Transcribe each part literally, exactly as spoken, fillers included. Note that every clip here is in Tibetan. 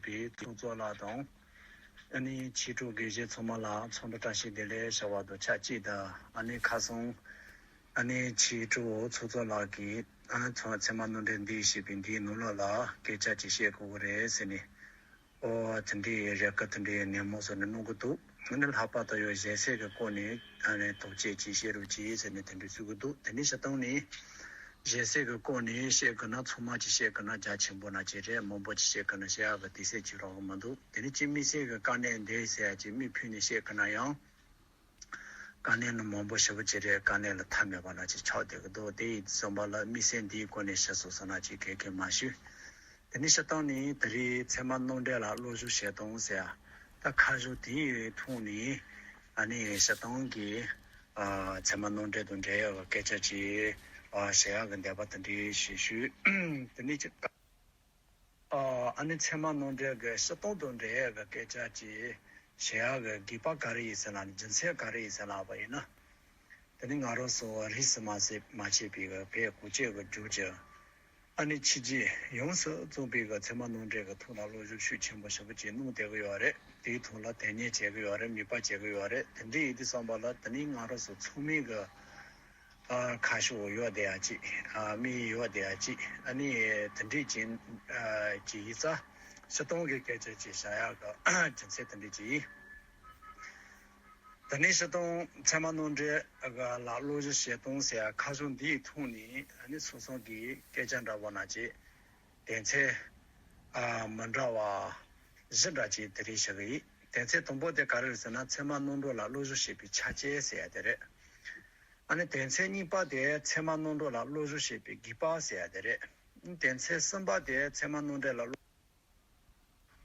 པའི་ཚོགས་གཙོ་ལགས་དང་། ཨ་ནི་ཕྱི་དྲོ་དགེ་བཤེས་ཚང་མ་ལ་ཚོགས་འདུ་བཀྲ་ཤིས་བདེ་ལེགས་ཞུ་བ་དང་ཆབས་ཅིག་ཏུ། ཨ་ནི་ཁ་སང་ཨ་ནི་ཕྱི་དྲོ་ཚོགས་གཙོ་ལགས་ཀྱིས་ཨ་ནི་ཚང་ཚད་མ་ནོར་འཁྲུལ་འདི་ཞེས་པའི་འདིའི་ནང་ལོགས་ལ་སྐད་ཆ་ཅིག་བཤད་དགོས་ཀྱི་རེད་ཟེར་ནས། ཨོ་དེ་འདྲའི་རེ་སྐུལ་དེ་འདྲའི་ནན་མོ་བཟོས་ནས་གནང་གི་འདུག་ཨ་ནི་ལྷག་པར་དུ་ཡང་ཞལ་ཟས་ཀྱི་སྐོར་ནས་ཨ་ནི་ཐུགས་རྗེ་ཆེ་བཤད་རོགས་གྱིས་ཟེར་ནས་དེ་འདྲ་གསུང་གི་འདུག་དེ་ནས་སྤྱིར་བཏང་ནས་ཞལ་ཟས་ཀྱི་སྐོར་ནས་བཤད་དགོས་ན་ཚང་མ་ཅིག་བཤད་དགོས་ན་རྒྱ་ཆེན་པོ་ན་ཅིག་རེད། མང་པོ་ཅིག་བཤད་དགོས་ན་བཤད་ཡག་གི་དུས་ཚོད་ཅིག་རག་གི་མི་འདུག་དེ་ནས་ཅིག་དམིགས་བསལ་གྱི་དཀའ་གནད་འདི་ཟེར་ཡག་ཅིག་མིག་ཕུད་ནས་བཤད་དགོས་ན་ཡང་དཀའ་གནད་ནི་མང་པོ་ཞེ་པོ་ཅིག་རེད། དཀའ་གནད་ལ་མཐའ་མེད་པ་ན་ཅིག་ཆགས་བསྡད་ཀྱི་འདུག་དེ་ཡིན་དུས་ཙམ་པ་ལ་དམིགས་བསལ་འདིའི་སྐོར་ནས་ཞུ་སོང་ཟེར་ན་ཅིག་ག་གེ་མ་ཞུ། དེ་ནས་སྤྱིར་བཏང་ནས་དེ་རིང་ཚད་མ་ནོར་འཁྲུལ་ལ་བློ་བཟོད་བྱེད་སྟངས་ཟེར་ཡ། ད་ཁ་ཕྱོགས་དེའི་ཐོག་ནས་ཨ་ནི་སྤྱིར་བཏང་གི་ཨ་ཚད་མ་ནོར་འཁྲུལ་དང་འབྲེལ་ཡོད་པའི་སྐད་ཆ་ཅིག་ཨ་བཤད་ཡག་གི་འདོད་པ་དེ་འདྲ་ཞིག་ཞུ། དེ་ནས་ཅིག་ཨ་ཨ་ནི་ཚད་མ་ནོར་འཁྲུལ་གྱི་སྤྱིར་བཏང་དང་འབྲེལ་ཡོད་པའི་སྐད་ཆ་ཅིག་བཤད་ཡག་གི་དགོས་པ་ག་རེ་ཡིན་ཟེར་ན། རྒྱུ་མཚན་ག་རེ་ཡིན་ཟེར་ལབ་པ་ཡིན་ན། དེ་ནི་ང་རང་ཚོ་རིས་སུ་མ་ཆད་མ་ཆད་པའི་བོད་གངས་ཅན་གྱི་ལྗོངས་ཀྱི་ཨ་ནི་ཕྱི་རྒྱལ་ཡོངས་སུ་རྫོགས་པའི་གི་ཚད་མ་ནོར་འཁྲུལ་གྱི་ཐོག་ལ་བློ་བཟོད་ཤུགས་ཆེན་པོ་ཞེ་པོ་ཅིག་གནང་བསྡད་ཀྱི་ཡོད་རེད། དེའི་ཐོག་ལ་དོན་གཉེར་བྱེད་ཀྱི་ཡོད་རེད། མིད་པ་བྱེད་ཀྱི་ཡོད་རེད། དེ་འདྲ་ཡིན་དུས་ཙམ་པ་ལ་དེ་ནི་ང་རང་ཚོ་ཚང་མའི་གི་ཨ་ཁ་ཕྱོགས་ཡོད་བསྡད་ཡ་ཅིག་ཨ་དམིགས་ཡུལ་ཡོད་བསྡད་ཡ་ཅིག་ཨ་ནི་དེ་འདྲ་ཅིག་ཨ་ཅིག་ཡིན་ཙང་སྤྱིར་བཏང་གི་སྐད་ཆ་ཅིག་བཤད་ཡག་གི་རྒྱུ་མཚན་དེ་འདྲ་ཅིག་ཡིན། དེ་ནས་སྤྱིར་བཏང་ཚད་མ་ནོར་འཁྲུལ་ལ་བློ་བཟོད་བྱེད་སྟངས་ཟེར་ཡ་ཁ་ཕྱོགས་འདིའི་ཐོག་ནས་ཨ་ནི་སོ་སོ་གི་སྐད་ཆ་འདྲ་པོ་ན་ཅིག་དོན་ཚན་ཨ་མི་འདྲ་བ་བཞི་འདྲ་ཅིག་དེ་རིང་བཤད་གི་ཡིན། དོན་ཚན་དང་པོ་དེ་ག་རེ་རེད་ཟེར་ན། ཚད་མ་ནོར་འཁྲུལ་ལ་བློ་བཟོད་བྱེད་པའི་ཆ་རྐྱེན་ཟེར་ཡ་དེ་རེད། ཨ་ནི་དོན་ཚན་གཉིས་པ་དེ་ཚད་མ་ནོར་འཁྲུལ་ལ་བློ་བཟོད་བྱེད་པའི་དགོས་པ་ཟེར་ཡ་དེ་རེད། དོན་ཚན་གསུམ་པ་དེ་ཚད་མ་ནོར་འཁྲུལ་ལ་བློ་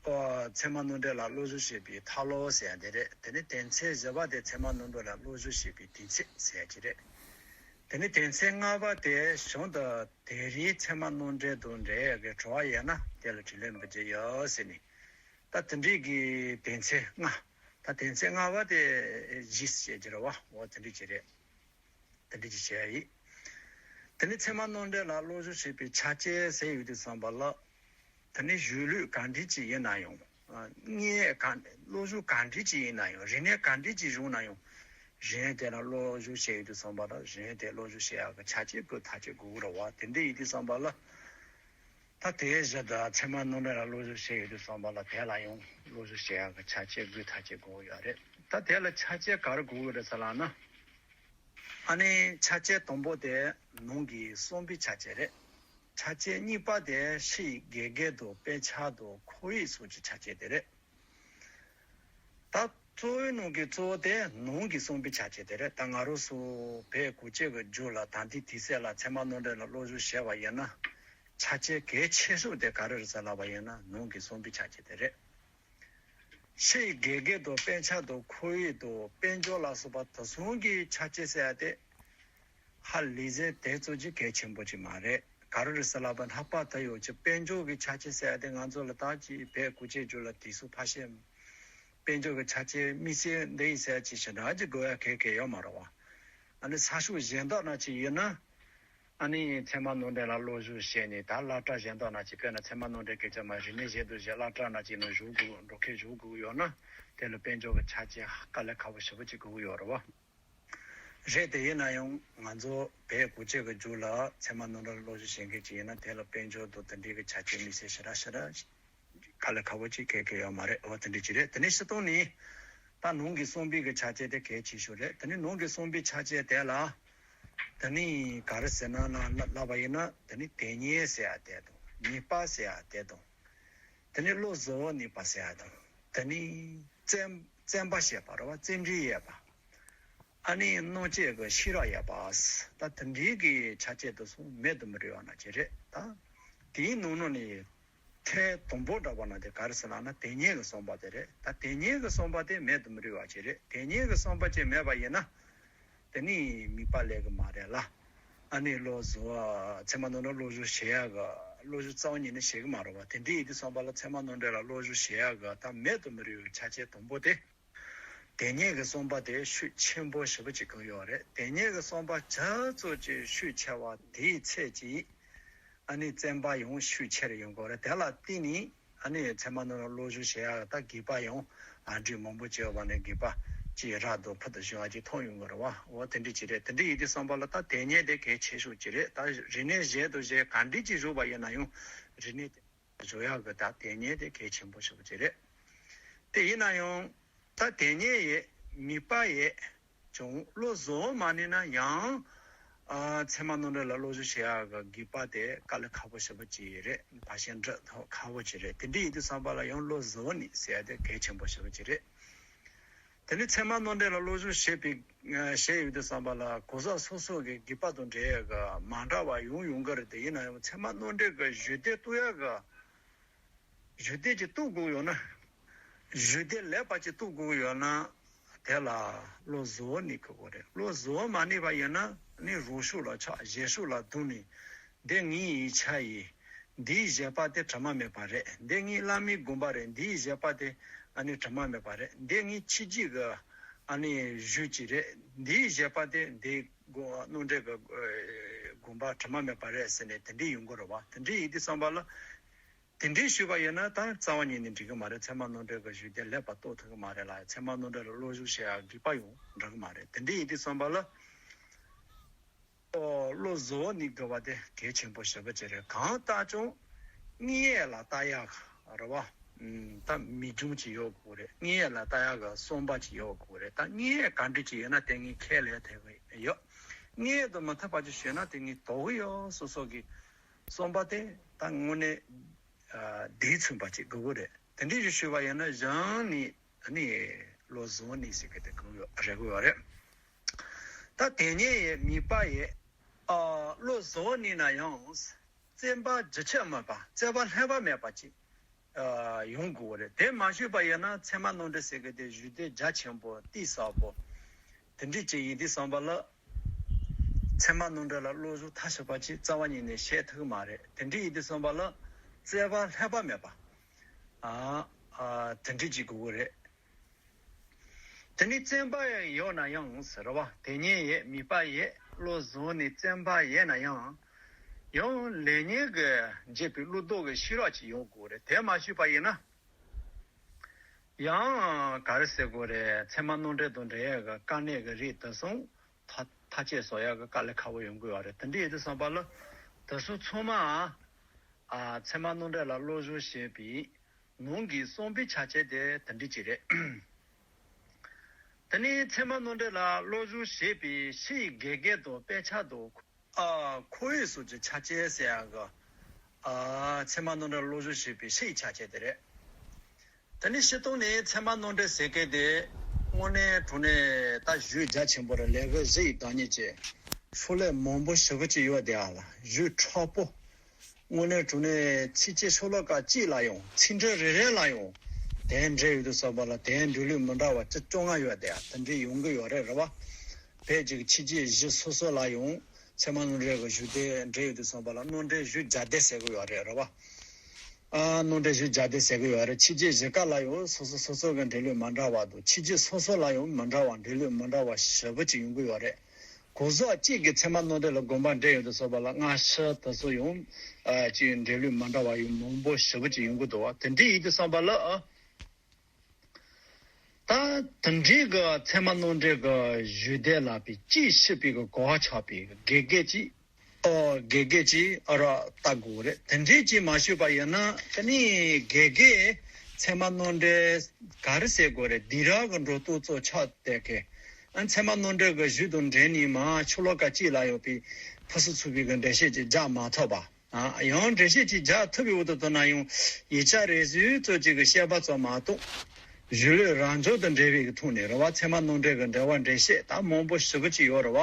ཨོ། ཚད་མ་ནོར་འཁྲུལ་ལ་བློ་བཟོད་བྱེད་པའི་ཐབས་ལམ་ཟེར་ཡ་དེ་རེད། དེ་ནས་དོན་ཚན་བཞི་པ་དེ་ཚད་མ་ནོར་འཁྲུལ་ལ་བློ་བཟོད་བྱེད་པའི་དུས་ཚོད་ཟེར་ཡ་ཅིག་རེད། དེ་ནས་དོན་ཚན་ལྔ་པ་དེ་གཞུང་དུ་དེ་རིང་ཚད་མ་ནོར་འཁྲུལ་དང་འབྲེལ་ཡོད་ཀྱི་དྲི་བ་ཡོད་ན་དེ་ལ་དྲིས་ལན་འབུལ་རྒྱུ་ཡོད་ཟེར་ནས། ད་དེ་འདྲའི་གི་དོན་ཚན་ལྔ། ད་དོན་ཚན་ལྔ་པ་དེ་བཞི་ཟེར་གྱི་རེད་བ། འོ་དེ་འདྲ་ཅིག་རེད། དེ་འདྲ་ཅིག་བྱས་ཡིན། དེ་ནི་ཚད་མ་ནོར་འཁྲུལ་ལ་བློ་བཟོད་བྱེད་པའི་ཆ་རྐྱེན་ཟེར་ཡོང་དུས་ཙམ་པ་ལ། དེ་ནི་གཞུང་ལུགས་གང་འདྲ་ཅིག་ཡིན་ན་ཡང་། ཨ་དངོས་གང་བློ་བཟོད་གང་འདྲ་ཅིག་ཡིན་ན་ཡང་། རིག་གནས་གང་འདྲ་ཅིག་བྱུང་ན་ཡང་། གཞན་དེ་ལ་བློ་བཟོད་བྱེད་ཡོང་དུས་ཙམ་པ་ལ་གཞན་དེ་བློ་བཟོད་བྱེད་ཡག་གི་ཆ་རྐྱེན་དགོས་ཐག་ཆོད་དགོས་ཀྱི་རེད་བ། དེ་འདྲ་ཡིན་དུས་ཙམ་པ་ལ། ད་དེའི་གཞི་དང་ཚད་མ་ནོར་འཁྲུལ་ལ་བློ་བཟོད་བྱེད་ཡོང་དུས་ཙམ་པ་ལ་དེ་ལ་ཡང་བློ་བཟོད་བྱེད་ཡག་གི་ཆ་རྐྱེན་དགོས་ཐག་ཆོད་དགོས་ཀྱི་ཡོད་རེད། ད་དེ་ལ་ཆ་རྐྱེན་ག་རེ་དགོས་ཀྱི་རེད་ཟེར་ལབ་ན། ཨ་ནི་ཆ་རྐྱེན་དང་པོ་དེ་ནང་གི་གསུངས་པའི་ཆ་རྐྱེན་རེད། ཆ་རྐྱེན་གཉིས་པ་དེ་ཕྱིའི་དགེ་རྒན་དང་དཔེ་ཆ་དང་ཁོར་ཡུག་སོགས་ཀྱི་ཆ་རྐྱེན་དེ་རེད། ད་གཙོ་བོའི་ནང་གི་གཙོ་བོ་དེ་ནང་གི་གསུངས་པའི་ཆ་རྐྱེན་དེ་རེད། ད་ང་རང་ཚོ་བོད་གངས་ཅན་གྱི་ལྗོངས་ལ་ད་ལྟའི་དུས་ཚོད་ལ་ཚད་མ་ནོར་འཁྲུལ་ལ་བློ་བཟོད་བྱས་པ་ཡིན་ན། ཆ་རྐྱེན་གལ་ཆེ་ཤོས་དེ་ག་རེ་རེད་ཟེར་ལབ་པ་ཡིན་ན་ནང་གི་གསུངས་པའི་ཆ་རྐྱེན་དེ་རེད། ཕྱིའི་དགེ་རྒན་དང་དཔེ་ཆ་དང་ཁོར་ཡུག་དང་དཔལ་འབྱོར་ལ་སོགས་པ་དེ་ཚོ་གི་ཆ་རྐྱེན་ཟེར་ཡ་དེ། ཧ་ལས་ཟེར་དེ་ཚོ་ཅིག་གལ་ཆེན་པོ་ཅིག་མ་རེད། ག་རེ་རེད་ཟེར་ལབ་པ་ལྷག་པར་དུ་ཡོད་ཀྱི་དཔལ་འབྱོར་གྱི་ཆ་རྐྱེན་ཟེར་ཡ་དེ་ང་ཚོ་ལ་ད་ཅིག་བོད་གངས་ཅན་ལྗོངས་ལ་དུས་སུ་ཕ་ཤེས། དཔལ་འབྱོར་གྱི་ཆ་རྐྱེན་དམིགས་བསལ་འདི་ཡིན་ཟེར་ཡ་ཅིག་ཞེ་དྲག་ཅིག་དགོས་ཡ་གལ་གལ་ཡོད་མ་རེད་བ། ཨ་ནི་ས་ཕྱོགས་གཞན་དག་ན་ཅིག་ཡིན་ན། ཨ་ནི་ཚད་མ་ནོར་འཁྲུལ་ལ་བློ་བཟོད་བྱས་ནས་ད་སློབ་གྲྭ་གཞན་དག་ན་ཅིག་དཔེར་ན་ཚད་མ་ནོར་འཁྲུལ་སྐད་ཆ་མ་རིག་གནས་གཞན་དང་གཞན་སློབ་གྲྭ་ན་ཅིག་ནང་ཞུགས་དགོས་འགྲོ་མཁན་ཞུགས་དགོས་ཡོད་ན། དེ་ལ་དཔལ་འབྱོར་གྱི་ཆ་རྐྱེན་དཀའ་ལས་ཁག་པོ་ཞེ་པོ་ཅིག་དགོས་ཀྱི་ཡོད་རེད་བ། རེད། དེ་ཡིན་ན་ཡང་ང་ཚོ་བོད་གངས་ཅན་གྱི་ལྗོངས་ལ་ཚད་མ་ནོར་འཁྲུལ་ལ་བློ་བཟོད་བྱེད་མཁན་ཅིག་ཡིན་ན་དེ་ལ་དཔལ་འབྱོར་དང་དེ་འདྲའི་གི་ཆ་རྐྱེན་དམིགས་བསལ་ཞེ་དྲག་ཞེ་དྲག་དཀའ་ལས་ཁག་པོ་ཅིག་གལ་གལ་ཡོད་མ་རེད། འོ་དེ་འདྲ་ཅིག་རེད། དེ་ནས་སྤྱིར་བཏང་ནས་ད་ནང་གི་གསུངས་པའི་གི་ཆ་རྐྱེན་དེ་གལ་ཆེ་ཤོས་རེད། དེ་ནས་ནང་གི་གསུངས་པའི་ཆ་རྐྱེན་དེ་ལ་དེ་ནས་ག་རེ་ཟེར་ན་ལ་ལབ་པ་ཡིན་ན་དེ་ནས་དོན་གཉེར་ཟེར་ཡ་དེ་དང་ནུས་པ་ཟེར་ཡ་དེ་དང་། དེ་ནས་བློ་བཟོད་ནུས་པ་ཟེར་ཡ་དང་། དེ་ནས་བརྩོན་བརྩོན་པ་བྱེད་པ་རེད་བ། བརྩོན་འགྲུས་ཡོད་པ། ཨ་ནི་སྣང་བརྙན་གྱི་ཤེས་རབ་ཡོད་པ། ད་དེ་འདྲའི་གི་ཆ་རྐྱེན་དེ་ཚོ་མེད་དུ་མི་རུང་བ་ན་ཅི་རེད་ད། དེའི་ནང་ནང་ནས་ཐེངས་དང་པོ་འདྲ་བ་ན་དེ་ག་རེ་ཟེར་ལབ་ན་དོན་གཉེར་གྱི་བསམ་པ་དེ་རེད། ད་དོན་གཉེར་གྱི་བསམ་པ་དེ་མེད་དུ་མི་རུང་བ་ཅི་རེད། དོན་གཉེར་གྱི་བསམ་པ་ཅིག་མེད་པ་ཡིན་ན། དེ་ནི་དམིགས་པ་ལེགས་གི་མ་རེད་ལ། ཨ་ནི་བློ་བཟོད་ཚད་མ་ནོར་འཁྲུལ་བློ་བཟོད་བྱེད་ཡག་གི་བློ་བཟོད་རྩ་བ་ཉིད་ནས་བྱེད་གི་མ་རེད་བ། དེ་འདྲ་ཡིན་དུས་ཙམ་པ་ལ་ཚད་མ་ནོར་འཁྲུལ་ལ་བློ་བཟོད་བྱེད་ཡག་གི་ད་མེད་དུ་མི་རུང་བའི་ཆ་རྐྱེན་དང་པོ་དེ། དོན་གཉེར་གྱི་བསམ་པ་དེ་ཤུགས་ཆེན་པོ་ཞེ་པོ་ཅིག་གང་ཡོད་རེད། དོན་གཉེར་གྱི་བསམ་པ་ཇི་ཙམ་ཅིག་ཤུགས་ཆེ་བ་དེའི་ཚད་ཀྱིས་ཨ་ནི་བརྩོན་པ་ཡང་ཤུགས་ཆེ་རུ་ཡོང་གི་རེད། དེ་ལ་བརྟེན་ནས་ ཨ་ནི་ཚད་མ་ནོར་བུ་ལ་བློ་ཞུགས་བྱེད་ཡག་ད་དགོས་པ་ཡང་ཨ་འདྲི་མང་པོ་བྱས་པ་ནས་དགོས་པ་ཅིག་རག་འདུག་ཕུལ་དུ་བྱུང་བ་ཅིག་མཐོང་ཡོང་གི་རེད་བ། འོ་དེ་འདྲ་ཅིག་རེད། དེ་འདྲ་ཡིན་དུས་ཙམ་པ་ལ་ད་དེ་ཉིད་དེ་གལ་ཆེ་ཤོས་ཅིག་རེད། ད་རིག་གནས་གཞན་དང་གཞན་ག་འདྲ་ཅིག་བཞུགས་པ་ཡིན་ན་ཡང་རིག་གནས་དེ་བཞུགས་ཡག་གི་ད་དེ་ཉིད་དེ་གལ་ཆེན་པོ་ཞེ་པོ་ཅིག་རེད། དེ་ཡིན་ན་ཡང་ད་དེ་ཉིད་ཡེ་དམིགས་པ་ཡེ་ཀྱང་བློ་བཟང་བོ་མ་གནས་ན་ཡང་ཨ་ཚད་མ་ནོར་འདྲེན་ལ་བློ་ཞུགས་བྱེད་ཡག་གི་དགོས་པ་དེ་དཀའ་ལས་ཁག་པོ་ཞེ་པོ་ཅིག་རེད། ཕལ་ཆེར་འདྲ་ཁག་པོ་ཅིག་རེད། དེ་འདྲ་ཡིན་དུས་ཙམ་པ་ལ་ཡང་བློ་བཟང་བོ་གནས་ཟེར་ཡག་དེ་གལ་ཆེན་པོ་ཞེ་པོ་ཅིག་རེད། དེ་ནས་ཚད་མ་ནོར་འདྲེན་ལ་བློ་ཞུགས་བྱེད་པའི་བྱེད་ཡོང་དུས་ཙམ་པ་ལ་གོ་ས་སོ་སོ་གི་དགོས་པ་དང་འབྲེལ་ཡག་གི་མ་འདྲ་བ་ཡོང་ཡོང་གི་རེད། དེ་ཡིན་ན་ཡང་ཚད་མ་ནོར་འདྲེན་གི་ཞུ་བདེ་གཏོང་ཡག་གི་ཞུ་བདེ་ཅིག་གཏོང་དགོས་ཡོད་ན། ཞུ་བདེ་ལེགས་པ་ཅིག་གཏོང་དགོས་ཡོད་ན། དེ་ལ་བློ་བཟང་བོ་གནས་དགོས་རེད། བློ་བཟང་བོ་མ་གནས་པ་ཡིན་ན་ནི་རང་ཕྱོགས་ལ་ཆགས། གཞན་ཕྱོགས་ལ་དུངས་ནས། འདི་ངའི་ཡིག་ཆ་ཡིན། འདིའི་བཞེད་པ་དེ་དྲི་མ་མེད་པ་རེད། འདི་ངའི་བླ་མའི་དགོངས་པ་རེད། འདིའི་བཞེད་པ་དེ་ཨ་ནི་དྲི་མ་མེད་པ་རེད། འདི་ངའི་ཆོས་བརྒྱུད་ཀྱི་ཨ་ནི་གཞུང་ཅིག་རེད། འདིའི་བཞེད་པ་དེ་འདི་དགོངས་ནོར་འདྲེན་གྱི་དགོངས་པ་དྲི་མ་མེད་པ་རེད་ཟེར་ནས་དེ་འདྲ་ཡོང་གི་རེད་བ། དེ་འདྲ་ཡིན་དུས་ཙམ་པ་ལ། དེ་འདྲའི་ཞུས་པ་ཡིན་ན་ད་རྩ་བ་ཉིད་ནས་འགྲིག་གི་མ་རེད། ཚད་མ་ནོར་འདྲེན་གྱི་ཞུ་བདེ་ལེགས་པ་རྟོགས་ཐུབ་ཀྱི་མ་རེད་ལ། ཚད་མ་ནོར་འདྲེན་ལ་བློ་ཞུགས་བྱེད་ཡག་དགོས་པ་ཡང་འདྲ་གི་མ་རེད། དེ་འདྲ་ཡིན་དུས་ཙམ་པ་ལ་ཨོ་བློ་བཟང་བོ་གནས་དགོས་པ་དེ་གལ་ཆེན་པོ་ཞེ་པོ་ཅིག་རེད། གང་ལྟར་ཀྱང་དངོས་ཡོད་ལ་ལྟ་ཡག་རེད་བ། ད་མི་སྒྲུང་ཅིག་ཡོད་དགོས་རེད། དངོས་ཡོད་ལ་ལྟ་ཡག་གི་བསམ་པ་ཅིག་ཡོད་དགོས་རེད། ད་དངོས་ཡོད་ག་འདྲ་ཅིག་ཡོད་ན་དེ་ངས་ཁས་ལེན་ཐུབ་ཀྱི་ཡོད། དངོས་ཡོད་དང་མི་མཐུན་པ་ཅིག་ཞུས་ན་དེ་ངས་དོགས་ཀྱི་ཡོད། སོ་སོ་གི་བསམ་པ་དེ་ད་དངོས་གནས་ཨ་དེ་མཚོན་པ་ཅིག་དགོས་ཀྱི་རེད། དེ་འདྲའི་རིགས་ཞུས་པ་ཡིན་ན་གཞན་ནི་ནི་བློ་བཟང་ནི་ཟེར་གི་དེ་གང་ཡོད་རེད་དགོས་ཡོད་རེད། ད་དེ་ཉིད་ཡེ་དམིགས་པ་ཡེ་ཨ་བློ་བཟང་ནི་ན་ཡང་བརྩོན་པ་རྒྱུན་ཆད་མེད་པ། བརྩོན་པ་ལྷད་པ་མེད་པ་ཅིག་ཨ་ཡོང་དགོས་རེད། དེ་མ་ཞུས་པ་ཡིན་ན་ཚད་མ་ནོར་འདྲེན་ཟེར་གི་དེ་ཞུ་བདེ་རྒྱ་ཆེན་པོ་གཏིང་ཟབ་པོ་དེ་འདྲའི་ཅིག་ཡིན་དུས་ཙམ་པ་ལ། ཚད་མ་ནོར་འདྲེན་ལ་བློ་ཞུགས་ཐབས་ཤེས་པ་ཅིག་རྩ་བ་ཉིད་ནས་བྱེད་ཐུབ་ཀྱི་མ་རེད། དེ་འདྲ་ཡིན་དུས་ཙམ་པ་ལ་བརྩོན་པ་ལྷད་པ་མེད་པ། ཨ་ཨ་དེ་འདྲ་ཅིག་དགོས་ཀྱི་རེད། དེ་ནས་བརྩོན་པ་ཡང་ཡོད་ན་ཡང་ཟེར་བ། དེ་ཉིད་ཡེ་དམིགས་པ་ཡེ་བློ་བཟང་ནི་བརྩོན་པ་ཡོད་ན་ཡང་། ཡང་ལེགས་ཉེས་ཀྱི་འབྱེད་པའི་བློ་ལྡོག་གི་ཤེས་རབ་ཅིག་ཡོང་དགོས་རེད། དེ་མ་ཞུས་པ་ཡིན་ན། ཡང་ག་རེ་ཟེར་དགོས་རེད། ཚད་མ་ནོར་འདྲེན་དང་འབྲེལ་ཡག་གི་དཀའ་གནད་ཀྱི་རིགས་དེ་ཚོ་ཐག་ཐག་བཅད་བཟོ་ཡག་གི་དཀའ་ལས་ཁག་པོ་ཡོང་གི་ཡོད་རེད། དེ་འདྲ་ཡིན་དུས་ཙམ་པ་ལ་དེ་ཚོ་ཚང་མ་ཨ་ཚད་མ་ནོར་འདྲེན་ལ་བློ་ཞུགས་བྱེད་པའི་ནང་གི་བསམ་པའི་ཆ་བྱད་དེ་དེ་འདྲ་ཅིག་རེད། དེ་ནས་ཚད་མ་ནོར་འདྲེན་ལ་བློ་ཞུགས་བྱེད་པའི་ཕྱི་ཡི་དགེ་རྒན་དང་དཔེ་ཆ་དང་། ཨ་ཁོ་བོས་སོགས་ཀྱི་ཆ་བྱད་ཟེར་ཡག་གི་ཨ་ཚད་མ་ནོར་འདྲེན་བློ་ཞུགས་བྱེད་པའི་ཕྱིའི་ཆ་བྱད་དེ་རེད། དེ་ནས་སྤྱིར་བཏང་ནས་ཚད་མ་ནོར་འདྲེན་ཟེར་མཁན་དེ་དངོས་གནས་དྲང་གནས་ད་གཞུང་རྒྱ་ཆེན་པོ་རེད། ལས་ཀ་བཞི་ཡི་བདག་ཉིད་ཀྱི་ཕྱག་ལས་མང་པོ་ཞེ་པོ་ཅིག་ཡོད་དེ། ཨ་ལ་གཞུང་མཁྲེགས་པོ། དངོས་གནས་དྲང་གནས་ཚིགས་བཅད་ཤོ་ལོ་ཀ་གཅིག་ལ་ཡང་ཚིག་འབྲུ་རེ་རེ་ལ་ཡང་དོན་འགྲེལ་ཡོད་དུས་ཙམ་པ་ལ་དོན་འགྲེལ་ལུགས་མི་འདྲ་བ་བཅུ་བཅོ་ལྔ་ཡོད་དེ། ཨ་དེ་འདྲ་ཡོང་གི་ཡོད་རེད། རེད་བ། དཔེ་ཅིག་ཕྱི་རྒྱལ་གཞི་སོ་སོ་ལ་ཡང་ཚད་མ་ནོར་འདྲེན་གྱི་གཞུང་དེ་འདྲ་ཡོད་དུས་ཙམ་པ་ལ་ནོར་འདྲེན་གཞུང་བརྒྱ་སྡེ་ཟེར་གི་ཡོད་རེད། རེད་བ། ཨ་ནོར་འདྲེན་གཞུང་བརྒྱ་སྡེ་ཟེར་གི་ཡོད་རེད། ཕྱི་རྒྱལ་གཞི་ཀ་ལ་ཡང་སོ་སོ་སོ་སོ་གི་འགྲེལ་ལུགས་མ་འདྲ་བ་དང་ཕྱི་རྒྱལ་སོ་སོ་ལ་ཡང་མི་འདྲ་བ་འགྲེལ་ལུགས་མི་འདྲ་བ་ཞེ་པོ་ཅིག་ཡོང་གི་ཡོད་རེད། གོ་ས་གཅིག་གི་ཚད་མ་ནོར་འདྲེན་ལ་དགོངས་པ་འགྲེལ་ཡོད་དུས་ཙམ་པ་ལ་སྔ་ཕྱི་དེ་ཚོ་ཡང་ཨ་ཅིག་འགྲེལ་ལུགས་མི་འདྲ་བ་ཡང་མང་པོ་ཞེ་པོ་ཅིག་ཡོང་གི་འདུག་བ། དེ་འདྲ་ཡིན་དུས་ཙམ་པ་ལ་ཨ། ད་དེ་འདྲའི་གི་ཚད་མ་ནོར་འདྲེན་གི་གཞུང་དེ་ལ་པའི་དཔྱིས་ཕྱིས་པའི་གི་གོ་བ་ཆགས་པའི་དགེ་རྒན་ཅིག་ཨོ་དགེ་རྒན་ཅིག་ཨ་ར་ལྟ་དགོས་རེད། དེ་འདྲའི་ཅིག་མ་ཞུས་པ་ཡིན་ན་དེ་ནི་དགེ་རྒན་ཚད་མ་ནོར་འདྲེན་ག་རེ་ཟེར་དགོས་རེད། སྡིགས་ར་གི་འགྲོ་སྟངས་ཚོ་ཆགས་བསྡད་མཁན། ཨ་ཚད་མ་ནོར་འདྲེན་གི་གཞུང་དང་འབྲེལ་ནས་མ་ཤོ་ལོ་ཀ་གཅིག་ལ་ཡོད་པའི་ཕུན་སུམ་ཚོགས་པའི་གི་འགྲེལ་བཤད་ཅིག་རྒྱག་མ་ཐུབ་པ། ཨ་ཡང་འགྲེལ་བཤད་ཅིག་རྒྱག་ཐུབ་པའི་འོག་ཏུ་བཏང་ན་ཡང་ཡིག་ཆ་རེ་ཟུང་ཚོ་གཅིག་གི་བཤད་པ་ཙམ་མ་གཏོགས། གཞུང་ལུགས་རང་འཇགས་དང་འབྲེལ་བའི་གི་ཐོག་ནས་རེད་བ། ཚད་མ་ནོར་འདྲེན་གི་འགྲེལ་པ་འགྲེལ་བཤད་ད་མང་པོ་ཞེ་པོ་ཅིག་ཡོད་རེད་བ།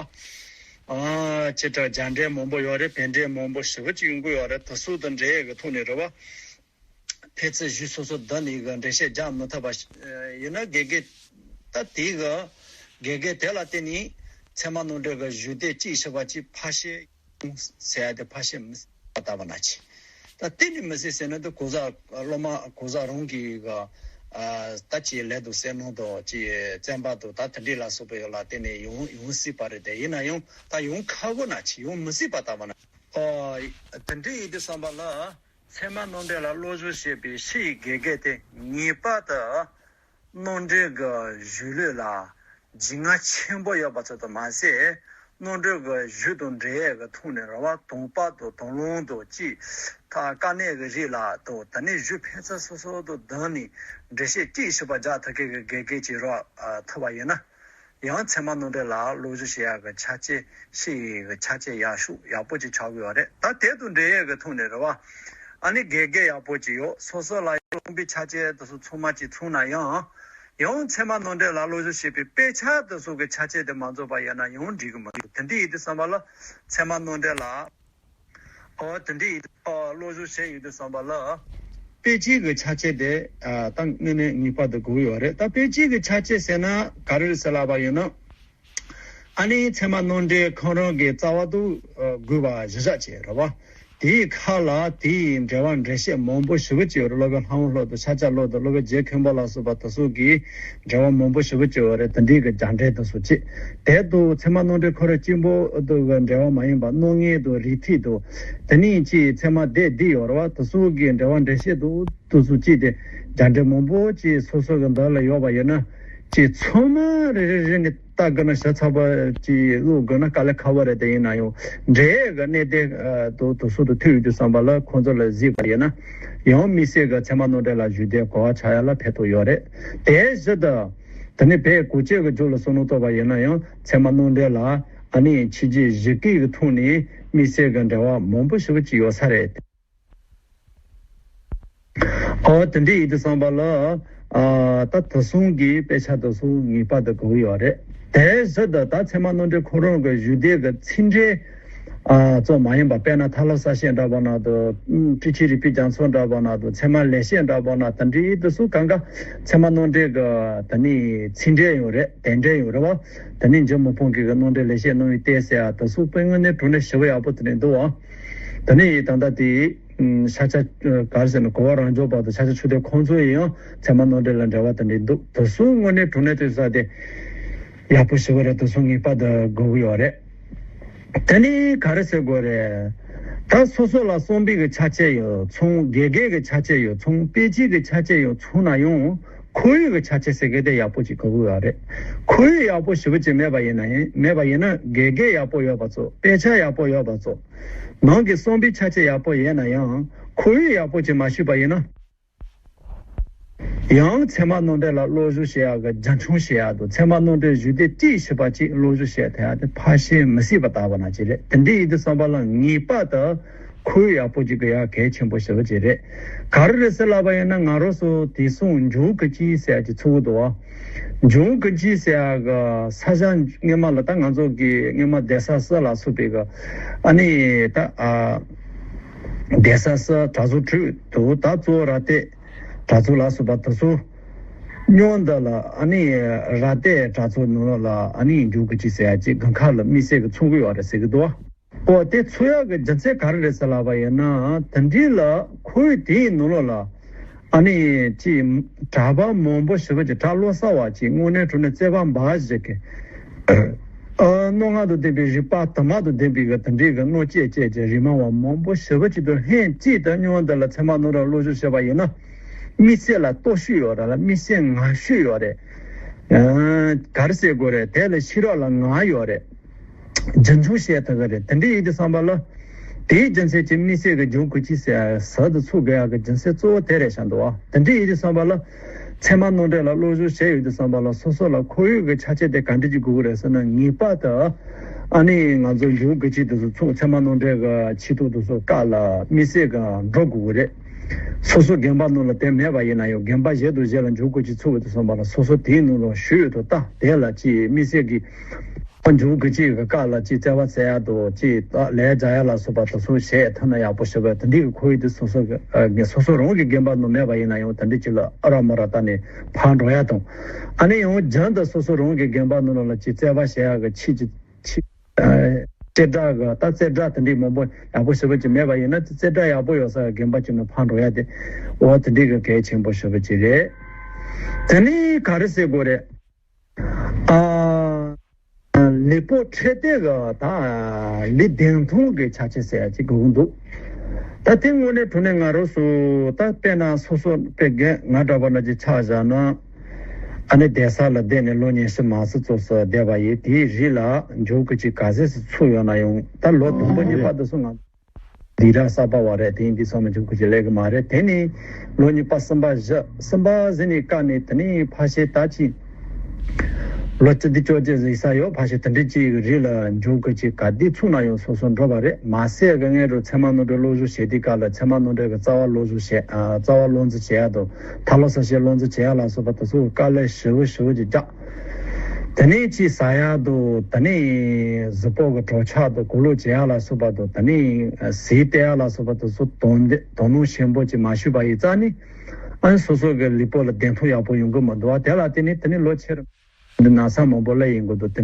ཨ་ཅི་ལྟར་རྒྱ་འགྲེལ་མང་པོ་ཡོད་རེད། བན་འགྲེལ་མང་པོ་ཞེ་པོ་ཅིག་ཡོང་གི་ཡོད་རེད། དེ་ཚོ་དང་འབྲེལ་ཡས་གི་ཐོག་ནས་རེད་བ། ཕལ་ཆེར་གཞུང་སོ་སོ་བསྡུས་ནས་གི་འགྲེལ་བཤད་རྒྱག་མི་ཐུབ་པ་ཡིན་ན་དགེ་རྒན་ད་དེའི་གི་དགེ་རྒན་དེ་ལ་བརྟེན་ནས་ཚད་མ་ནོར་འདྲེན་གི་གཞུང་དེ་གཅིག་ཞིབ་པ་གཅིག་ཕར་བཤད། ཟེར་ཡ་དེ་ཕར་བཤད་མི་སྲིད་པ་ལྟ་བ་ན་ཆེ། ད་དེ་ནི་མི་སྲིད་ཟེར་ན་དེ་གོ་ས་སློབ་མ་གོ་ས་རང་གི་ག་ཨ་ད་ཅིག་ལས་དང་སེམས་ནང་དང་ཅིག་བཙན་པ་དང་ད་དེ་འདྲས་ལ་སོགས་པའི་ལ་བརྟེན་ནས་ཡོང་ཡོང་སྲིད་པ་རེད་དེ། ཡིན་ན་ཡང་ད་ཡོང་ཁག་པོ་ན་ཆེ། ཡོང་མི་སྲིད་པ་ལྟ་བ་ན། ཨོ་དེ་འདྲས་ཡིན་དུས་ཙམ་པ་ལ་ ཚད་མ་ནོར་འདྲེན་ལ་བློ་བཟོད་ཞེས་པའི་ཕྱི་ཡི་དགེ་རྒན་དེ་ངེས་པར་དུ་ནོར་འདྲེན་གྱི་གཞུང་ལུགས་ལ་རྒྱུས་མངའ་ཆེན་པོ་ཡོད་པ་ཙམ་དུ་མ་ཟད། ནོར་འདྲེན་གྱི་གཞུང་དང་འགྲེལ་ཡས་ཀྱི་ཐོག་ནས་རེད་བ། དང་པོ་དང་དང་བླངས་དང་གཅིག་ད་དཀའ་གནད་ཀྱི་རིགས་ལ་དང་། དེ་ནས་གཞུང་ཕན་ཚུན་སོ་སོ་དང་བསྡུར་ནས་འགྲེལ་བཤད་གཅིག་ཞིབ་པ་རྒྱག་ཐུབ་མཁན་གྱི་དགེ་རྒན་ཅིག་རག་ཐུབ་པ་ཡིན་ན། ཡང་ཚད་མ་ནོར་འདྲེན་ལ་བློ་བཟོད་བྱེད་ཡག་གི་ཆ་རྐྱེན་ཕྱི་ཡི་གི་ཆ་རྐྱེན་ཡག་ཤོས་ཡག་པོ་ཅིག་ཆགས་ཀྱི་ཡོད་རེད། ད་དེ་དང་འབྲེལ་ཡས་ཀྱི་ཐོག་ནས་རེད་བ། ཨ་ནི་དགེ་རྒན་ཡག་པོ་ཅིག་ཡོད། སོ་སོ་ལ་ཡང་རྩོམ་པའི་ཆ་རྐྱེན་དེ་ཚོ་ཚང་མ་ཅིག་ཚང་ན་ཡང་། ཡང་ཚད་མ་ནོར་འདྲེན་ལ་བློ་བཟོད་བྱེད་པའི་དཔེ་ཆ་དེ་ཚོ་གི་ཆ་རྐྱེན་དེ་མ་འཛོམས་པ་ཡིན་ན་ཡང་འགྲིག་གི་མི་འདུག་དེ་འདྲ་ཡིན་དུས་ཙམ་པ་ལ་ཚད་མ་ནོར་འདྲེན་ལ། ཨོ་དེ་འདྲ་ཡིན། ཨོ་བློ་བཟོད་བྱས་ཡོད་དུས་ཙམ་པ་ལ། དཔེ་ཆའི་གི་ཆ་རྐྱེན་དེ་ཨ་ད་དངོས་གནས་ངེས་པར་དུ་དགོས་ཡོད་རེད། ད་དཔེ་ཆའི་གི་ཆ་རྐྱེན་ཟེར་ན་ག་རེ་རེད་ཟེར་ལབ་པ་ཡིན་ན། ཨ་ནི་ཚད་མ་ནོར་འདྲེན་ཁོང་རང་གི་རྩ་བ་དུ་ཨ་དགོས་པ་གཞི་བཞག་བྱས་རེད་བ། དེའི་ཁ་ལ་དེའི་འགྲེལ་བ་འགྲེལ་བཤད་མང་པོ་ཞེ་པོ་ཅིག་ཡོད་རེད། སློབ་དཔོན་ལྷ་དབང་སློབ་དང་ཤཱཀྱ་སློབ་དང་སློབ་དཔོན་རྗེ་མཁན་པོ་ལ་སོགས་པ་དེ་ཚོ་གི་འགྲེལ་བ་མང་པོ་ཞེ་པོ་ཅིག་ཡོད་རེད། དེ་འདྲའི་གི་རྒྱ་འགྲེལ་དེ་ཚོ་བྱས། དེ་དུ་ཚད་མ་ནོར་འདྲེན་ཁོ་རང་གཅིག་པོ་དུ་གི་འགྲེལ་བ་མ་ཡིན་པ་སྣོད་ངེས་དང་རིགས་ཐིགས་དང་། དེ་ནས་ཅིག་ཚད་མ་སྡེ་བདུན་ཡོད་རེད་བ། དེ་ཚོ་གི་འགྲེལ་བ་འགྲེལ་བཤད་དུ་དེ་ཚོ་ཅིག་དེ་རྒྱ་འགྲེལ་མང་པོ་ཅིག་སོ་སོ་གི་འདི་ལ་ཡོད་པ་ཡིན་ན། ཅིག་ཚང་མ་རེ་རེ་རེ་ནས་ལྟ་དགོས་ན་ཞིབ་ཚགས་པ་ཅིག་ཀློག་དགོས་ན་དཀའ་ལས་ཁག་པོ་རེད། དེ་ཡིན་ན་ཡང་འགྲེལ་གི་གནད་དེ་དུ་དེ་ཚོ་དུ་ཐུག་ཡོད་དུས་ཙམ་པ་ལ་ཁོང་ཚོ་ལ་གཟིགས་པ་ཡིན་ན། ཡང་དམིགས་བསལ་གྱི་ཚད་མ་ནོར་འདྲེན་ལ་གཞུག་དེ་གོ་བ་ཆགས་ཡ་ལ་ཕན་ཐོགས་ཡོད་རེད། དེ་བཞིན་དུ། དེ་ནས་བོད་གོ་ཆོད་ཀྱི་རྒྱུད་ལ་བསམ་བློ་གཏོང་བ་ཡིན་ན་ཡང་ཚད་མ་ནོར་འདྲེན་ལ་ཨ་ནི་ཕྱི་རྒྱལ་གཞི་བཀོད་ཀྱི་ཐོག་ནས་དམིགས་བསལ་གྱི་འབྲེལ་བ་མང་པོ་ཞེ་པོ་ཅིག་ཡོད་ས་རེད། ཨོ་དེ་འདྲ་ཡིན་དུས་ཙམ་པ་ལ་ཨ་ད་དེ་གསུམ་གྱི་དཔེ་ཆ་དེ་ཚོ་ངེས་པར་དུ་དགོས་ཀྱི་ཡོད་རེད། དེ་བཞིན་དུ་ད་ཚད་མ་ནོར་འདྲེན་ཁོ་རང་གི་གཞུག་དེབ་ཀྱི་ཚིག་འགྲེལ། ཨ་གཙོ་མ་ཡིན་པ། དཔེར་ན་ཐར་ལམ་གསལ་བཤད་འདྲ་པོ་ན་དང་། ཊཱིཀ་ཆེན་རིག་པའི་རྒྱ་མཚོ་འདྲ་པོ་ན་དང་། ཚད་མ་ལེགས་བཤད་འདྲ་པོ་ན། དེ་འདྲའི་དེ་ཚོ་གང་ག་ཚད་མ་ནོར་འདྲེན་གྱི་དེ་ནི་ཚིག་འགྲེལ་ཡོད་རེད། དོན་འགྲེལ་ཡོད་རེད་བ། དེ་ནི་འཇུ་མི་ཕམ་གྱི་གི་ནོར་འདྲེན་ལེགས་བཤད་རྣམ་དབྱེ་བསྟན་ཟེར་ཡ་དེ་ཚོ་དཔེ་དངོས་གནས་དྲང་གནས་ཞེ་པོ་ཡག་པོ་དེ་འདྲ་འདུག་ཨ། དེ་ནི་ད་ལྟ་དེ་ཤཱཀྱ་ག་རེ་ཟེར་ན། གོ་བ་རང་འཇོག་པ་དང་ཤཱཀྱ་མཆོག་ལྡན་ཁོང་ཚོ་ཡིན་ཡང་ཚད་མ་ནོར་འདྲེན་ལ་འབྲེལ་བ་དེ་འདྲ་འདུག་དེ་ཚོ་དངོས་གནས་དྲང་གནས་དེ་ས་དེ་ཡག་པོ་ཞེ་པོ་རེད། དེ་ཚོ་ངེས་པར་དུ་དགོས་ཀྱི་ཡོད་རེད། དེ་ནི་ག་རེ་ཟེར་དགོས་རེད། ད་སོ་སོ་ལ་རྩོམ་པའི་གི་ཆ་རྐྱེན་ཡོད་ཚང་། དགེ་རྒན་གྱི་ཆ་རྐྱེན་ཡོད་ཚང་། དཔེ་ཆའི་གི་ཆ་རྐྱེན་ཡོད་ཚང་ན་ཡང་ཁོར་ཡུག་གི་ཆ་རྐྱེན་ཟེར་གི་དེ་ཡག་པོ་ཅིག་དགོས་ཀྱི་ཡོད་རེད། ཁོར་ཡུག་ཡག་པོ་ཞེ་པོ་ཅིག་མེད་པ་ཡིན་ན་ཡིན། མེད་པ་ཡིན་ན་དགེ་རྒན་ཡག་པོ་ཡོད་པ་ཚོ། དཔེ་ཆ་ཡག་པོ་ཡོད་པ་ཚོ། ནང་གི་རྩོམ་པའི་ཆ་རྐྱེན་ཡག་པོ་ཡོད་ན་ཡང་ཁོར་ཡུག་ཡག་པོ་ཅིག་མ་ཞུས་པ་ཡིན་ན། ཡང་ཚད་མ་ནོར་འདྲེན་ལ་བློ་བཟོད་བྱེད་ཡག་གི་རྒྱ་ཆུང་བྱེད་ཡག་དང་། ཚད་མ་ནོར་འདྲེན་གཞུག་དེབ་གཅིག་ཞིབ་པ་གཅིག་བློ་བཟོད་བྱེད་ཐུབ་ཡག་དེ་ཕལ་ཆེར་མི་སྲིད་པ་ལྟ་བུ་ན་ཅིག་རེད། དེ་འདྲ་ཡིན་དུས་ཙམ་པ་ལ་ངེས་པར་དུ་ཁོར་ཡུག་ཡག་པོ་ཅིག་དགོས་ཡག་གལ་ཆེན་པོ་ཞེ་པོ་ཅིག་རེད། ག་རེ་རེད་ཟེར་ལབ་པ་ཡིན་ན། ང་རང་ཚོ་དེང་སང་འབྱུང་ཁུངས་ཅན་ཟེར་ཡག་ཅིག་ཚུགས་འདུག་བ། འབྱུང་ཁུངས་ཅན་ཟེར་ཡག་གི་ས་ཆ་སྔོན་མ་ལ་ད་ང་ཚོ་གི་སྔོན་མ་གདན་ས་གསར་ལ་སོགས་པའི་གི་ཨ་ནི་ད་ཨ། གདན་ས་གསར། གྲྭ་ཚང་དྲུག་འདུག་ད་གཙོ་བོ་ར་སྟོད། གྲྭ་ཚང་ལ་སོགས་པ་དེ་ཚོ་སྔོན་འདི་ལ་ཨ་ནི་ར་སྟོད་གྲྭ་ཚང་ནང་ལོགས་ལ་ཨ་ནི་འབྱུང་ཁུངས་ཅན་ཟེར་ཡག་ཅིག་དགུན་ཁ་ལ་དམིགས་བསལ་གྱི་ཚུགས་ཀྱི་ཡོད་རེད་ཟེར་གྱི་འདུག་ཨོ་དེ་ཚུགས་ཡག་གི་རྒྱུ་མཚན་ག་རེ་རེད་ཟེར་ལབ་པ་ཡིན་ན། དེ་འདྲའི་ལ་ཁོར་ཡུག་དེའི་ནང་ལོགས་ལ་ཨ་ནི་ཅིག་གྲྭ་པ་མང་པོ་ཞེ་པོ་ཅིག་གྲྭ་བློ་གསར་བ་ཅིག་དངོས་གནས་དྲང་གནས་རྩོད་པ་འབའ་ཞིག་གི་ཨ་རྣོ་ངར་དང་ལྡན་པའི་རིག་པ་དྭངས་མ་དང་ལྡན་པའི་གི་དེ་འདྲའི་གི་རྣོ་སྐྱེས་སྐྱེས་ཀྱི་རིག་མ་བ་མང་པོ་ཞེ་པོ་ཅིག་ཏུ་ལྷན་ཅིག་ཏུ་སྔོན་འདི་ལ་ཚད་མ་ནོར་འདྲེན་བློ་བཟོད་བྱས་པ་ཡིན་ན། དམིགས་བསལ་ལ་སྟོབས་ཤུགས་ཡོད་རེད་ལ། དམིགས་བསལ་ངར་ཤུགས་ཡོད་རེད། ཨ་ག་རེ་ཟེར་དགོས་རེད། དེ་ལ་ཤེས་རབ་ལ་ངར་ཡོད་རེད། རྒྱུན་འཁྱོངས་བྱེད་ཐུབ་ཀྱི་རེད། དེ་འདྲ་ཡིན་དུས་ཙམ་པ་ལ། དེའི་རྒྱུ་མཚན་གྱིས་དམིགས་བསལ་གྱི་འབྱུང་ཁུངས་ཅན་ཟེར་ཟུར་དུ་ཚུགས་དགོས་ཡག་གི་རྒྱུ་མཚན་གཙོ་བོ་དེ་རེད་བཞག་འདུག་བ། དེ་འདྲ་ཡིན་དུས་ཙམ་པ་ལ། ཚད་མ་ནོར་འདྲེན་ལ་བློ་བཟོད་བྱས་ཡོད་དུས་ཙམ་པ་ལ། སོ་སོ་ལ་ཁོར་ཡུག་གི་ཆ་རྐྱེན་དེ་ག་འདྲ་ཅིག་དགོས་ཀྱི་རེད་ཟེར་ན། ངེས་པར་དུ་ཨ་ནི་ང་ཚོ་འབྱུང་ཁུངས་ཅན་དེ་ཚོ་ཚུགས། ཚད་མ་ནོར་འདྲེན་གྱི་ཆེ་མཐོང་དེ་ཚོ་བཀག་ལ་དམིགས་བསལ་གྱི་འགྲོ་དགོས་ཀྱི་རེད། སོ་སོ་དགོན་པ་ནང་ལ་དེ་མེད་པ་ཡིན་ན་ཡང་། དགོན་པ་གཞན་དང་གཞན་ལ་འབྱུང་ཁུངས་ཅན་ཚུགས་པ་དེ་ཚོ་མ་ལ་སོ་སོ་དེའི་ནང་ལ་ཞུགས་ཡོད་དོ། ད་དེ་ལ་ཅིག་དམིགས་བསལ་གྱི་འབྱུང་ཁུངས་ཅན་གྱི་བཀག་ལ་ཅིག་བརྩེ་བ་བརྩེ་ཡག་དང་། ཅིག་ད་ལས་བྱ་ཡག་ལ་སོགས་པ་དེ་ཚོ་བྱེད་ཐུབ་ན་ཡག་པོ་ཞེ་པོ། དེ་འདྲའི་གི་ཁོར་ཡུག་དེ་སོ་སོ་གི་ཨ་ངས་སོ་སོ་རང་གི་དགོན་པ་ནང་མེད་པ་ཡིན་ན་ཡང་། དེ་འདྲ་ཅིག་ལ་ཨ་ར་མ་ར་ད་ནས་ཕར་འགྲོ་ཡག་དང་། ཨ་ནི་ཡང་རྒྱུན་དུ་སོ་སོ་རང་གི་དགོན་པ་ནང་ལ་ཅིག་བརྩེ་བ་བྱེད་ཡག་གི་ཆེད་ཀྱི་ཆེད། ཨ་རྩེ་གྲ་གི་ད་རྩེ་གྲ་དེ་འདྲའི་མང་པོ་ཡག་པོ་ཞེ་པོ་ཅིག་མེད་པ་ཡིན་ན། རྩེ་གྲ་ཡག་པོ་ཡོད་ས་གི་དགོན་པ་ཅིག་ནང་ཕར་འགྲོ་ཡག་དེ། འོ་དེ་འདྲའི་གི་གལ་ཆེན་པོ་ཞེ་པོ་ཅིག་རེད། དེ་ནས་ག་རེ་ཟེར་དགོས་རེད། ཨ་ལུས་པོ་འཕྲོད་བསྟེན་གི་ད་ལུས་བདེ་ཐང་གི་ཆ་རྐྱེན་ཟེར་ཡག་ཅིག་དགོས་ཀྱི་འདུག་ད་དེ་དངོས་གནས་དྲང་གནས་ང་རང་ཚོ་ད་དཔེར་ན་སོ་སོ་དཔེ་རྒན་ང་འདྲ་པོ་ན་ཅིག་ཆ་བཞག་ན། ཨ་ནི་གདན་ས་ལ་བསྡད་ནས་ལོ་ཉི་ཤུ་མ་ཟིན་ཙམ་ཞིག་བསྡད་པ་ཡིན། དེའི་རིང་ལ་མཇུག་གི་ཅིག་ག་ཚོད་ཅིག་ཚུགས་ཡོད་ན་ཡང་ད་ལོ་དང་པོ་གཉིས་པ་དེ་ཚོ་ང་འདི་ར་གསར་པ་བ་རེད། དེ་ཡིན་དུས་ཚང་མ་མཇུག་གི་ཅིག་ལས་ཀྱི་མ་རེད། དེ་ནས་ལོ་གཉིས་པ་གསུམ་པ་བཞི་གསུམ་པ་ཟིན་ནས་བཀག་ནས་དེ་ནས་ཕལ་ཆེར་ད་ཅིག་ལོ་བཅུ་བདུན་བཅོ་བརྒྱད་ཟིན་ས་ཡོད། ཕལ་ཆེར་དེ་འདྲའི་ཅིག་རིང་ལ་མཇུག་གི་ཅིག་ག་དུས་ཚུགས་ན་ཡང་སོ་སོ་འགྲོ་བ་རེད། མ་ཟད་གི་ངས་རུ་ཚད་མ་ནོར་འགྲོ་སློབ་ཞུགས་བྱེད་དུས་སྐབས་ལ་ཚད་མ་ནོར་འགྲོ་གི་རྩ་བ་སློབ་ཞུགས་བྱེད་ཨ་རྩ་བ་སློབ་འཛིན་བྱེད་ཡག་དང་། ད་ལོ་ས་ཞེས་སློབ་འཛིན་བྱེད་ཡག་ལ་སོགས་པ་དེ་ཚོ་དཀའ་ལས་ཞེ་པོ་ཞེ་པོ་ཅིག་རྒྱག་དེ་ནས་ཅིག་ཟ་ཡག་དང་། དེ་ནས་གཟུགས་པོ་གི་གྲོགས་ཆག་དང་། གོས་ལོག་བྱེད་ཡག་ལ་སོགས་པ་དང་། དེ་ནས་ཟས་བལྟ་ཡག་ལ་སོགས་པ་དེ་ཚོ་དོ་དོ་སྣང་ཆེན་པོ་ཅིག་མ་ཞུས་པ་ཡིན་ཙང་ནི། ཨ་ནི་སོ་སོ་གི་ལུས་པོ་ལ་བདེ་ཐང་ཡག་པོ་ཡོང་གི་མི་འདུག་བ། དེ་ལ་བརྟེན་ནས་དེ་ནས་ལོ་ཆེ་རུ་འདི་ན་ཚ་མང་པོ་སླེབས་ཡོང་གི་འདུག་དེ་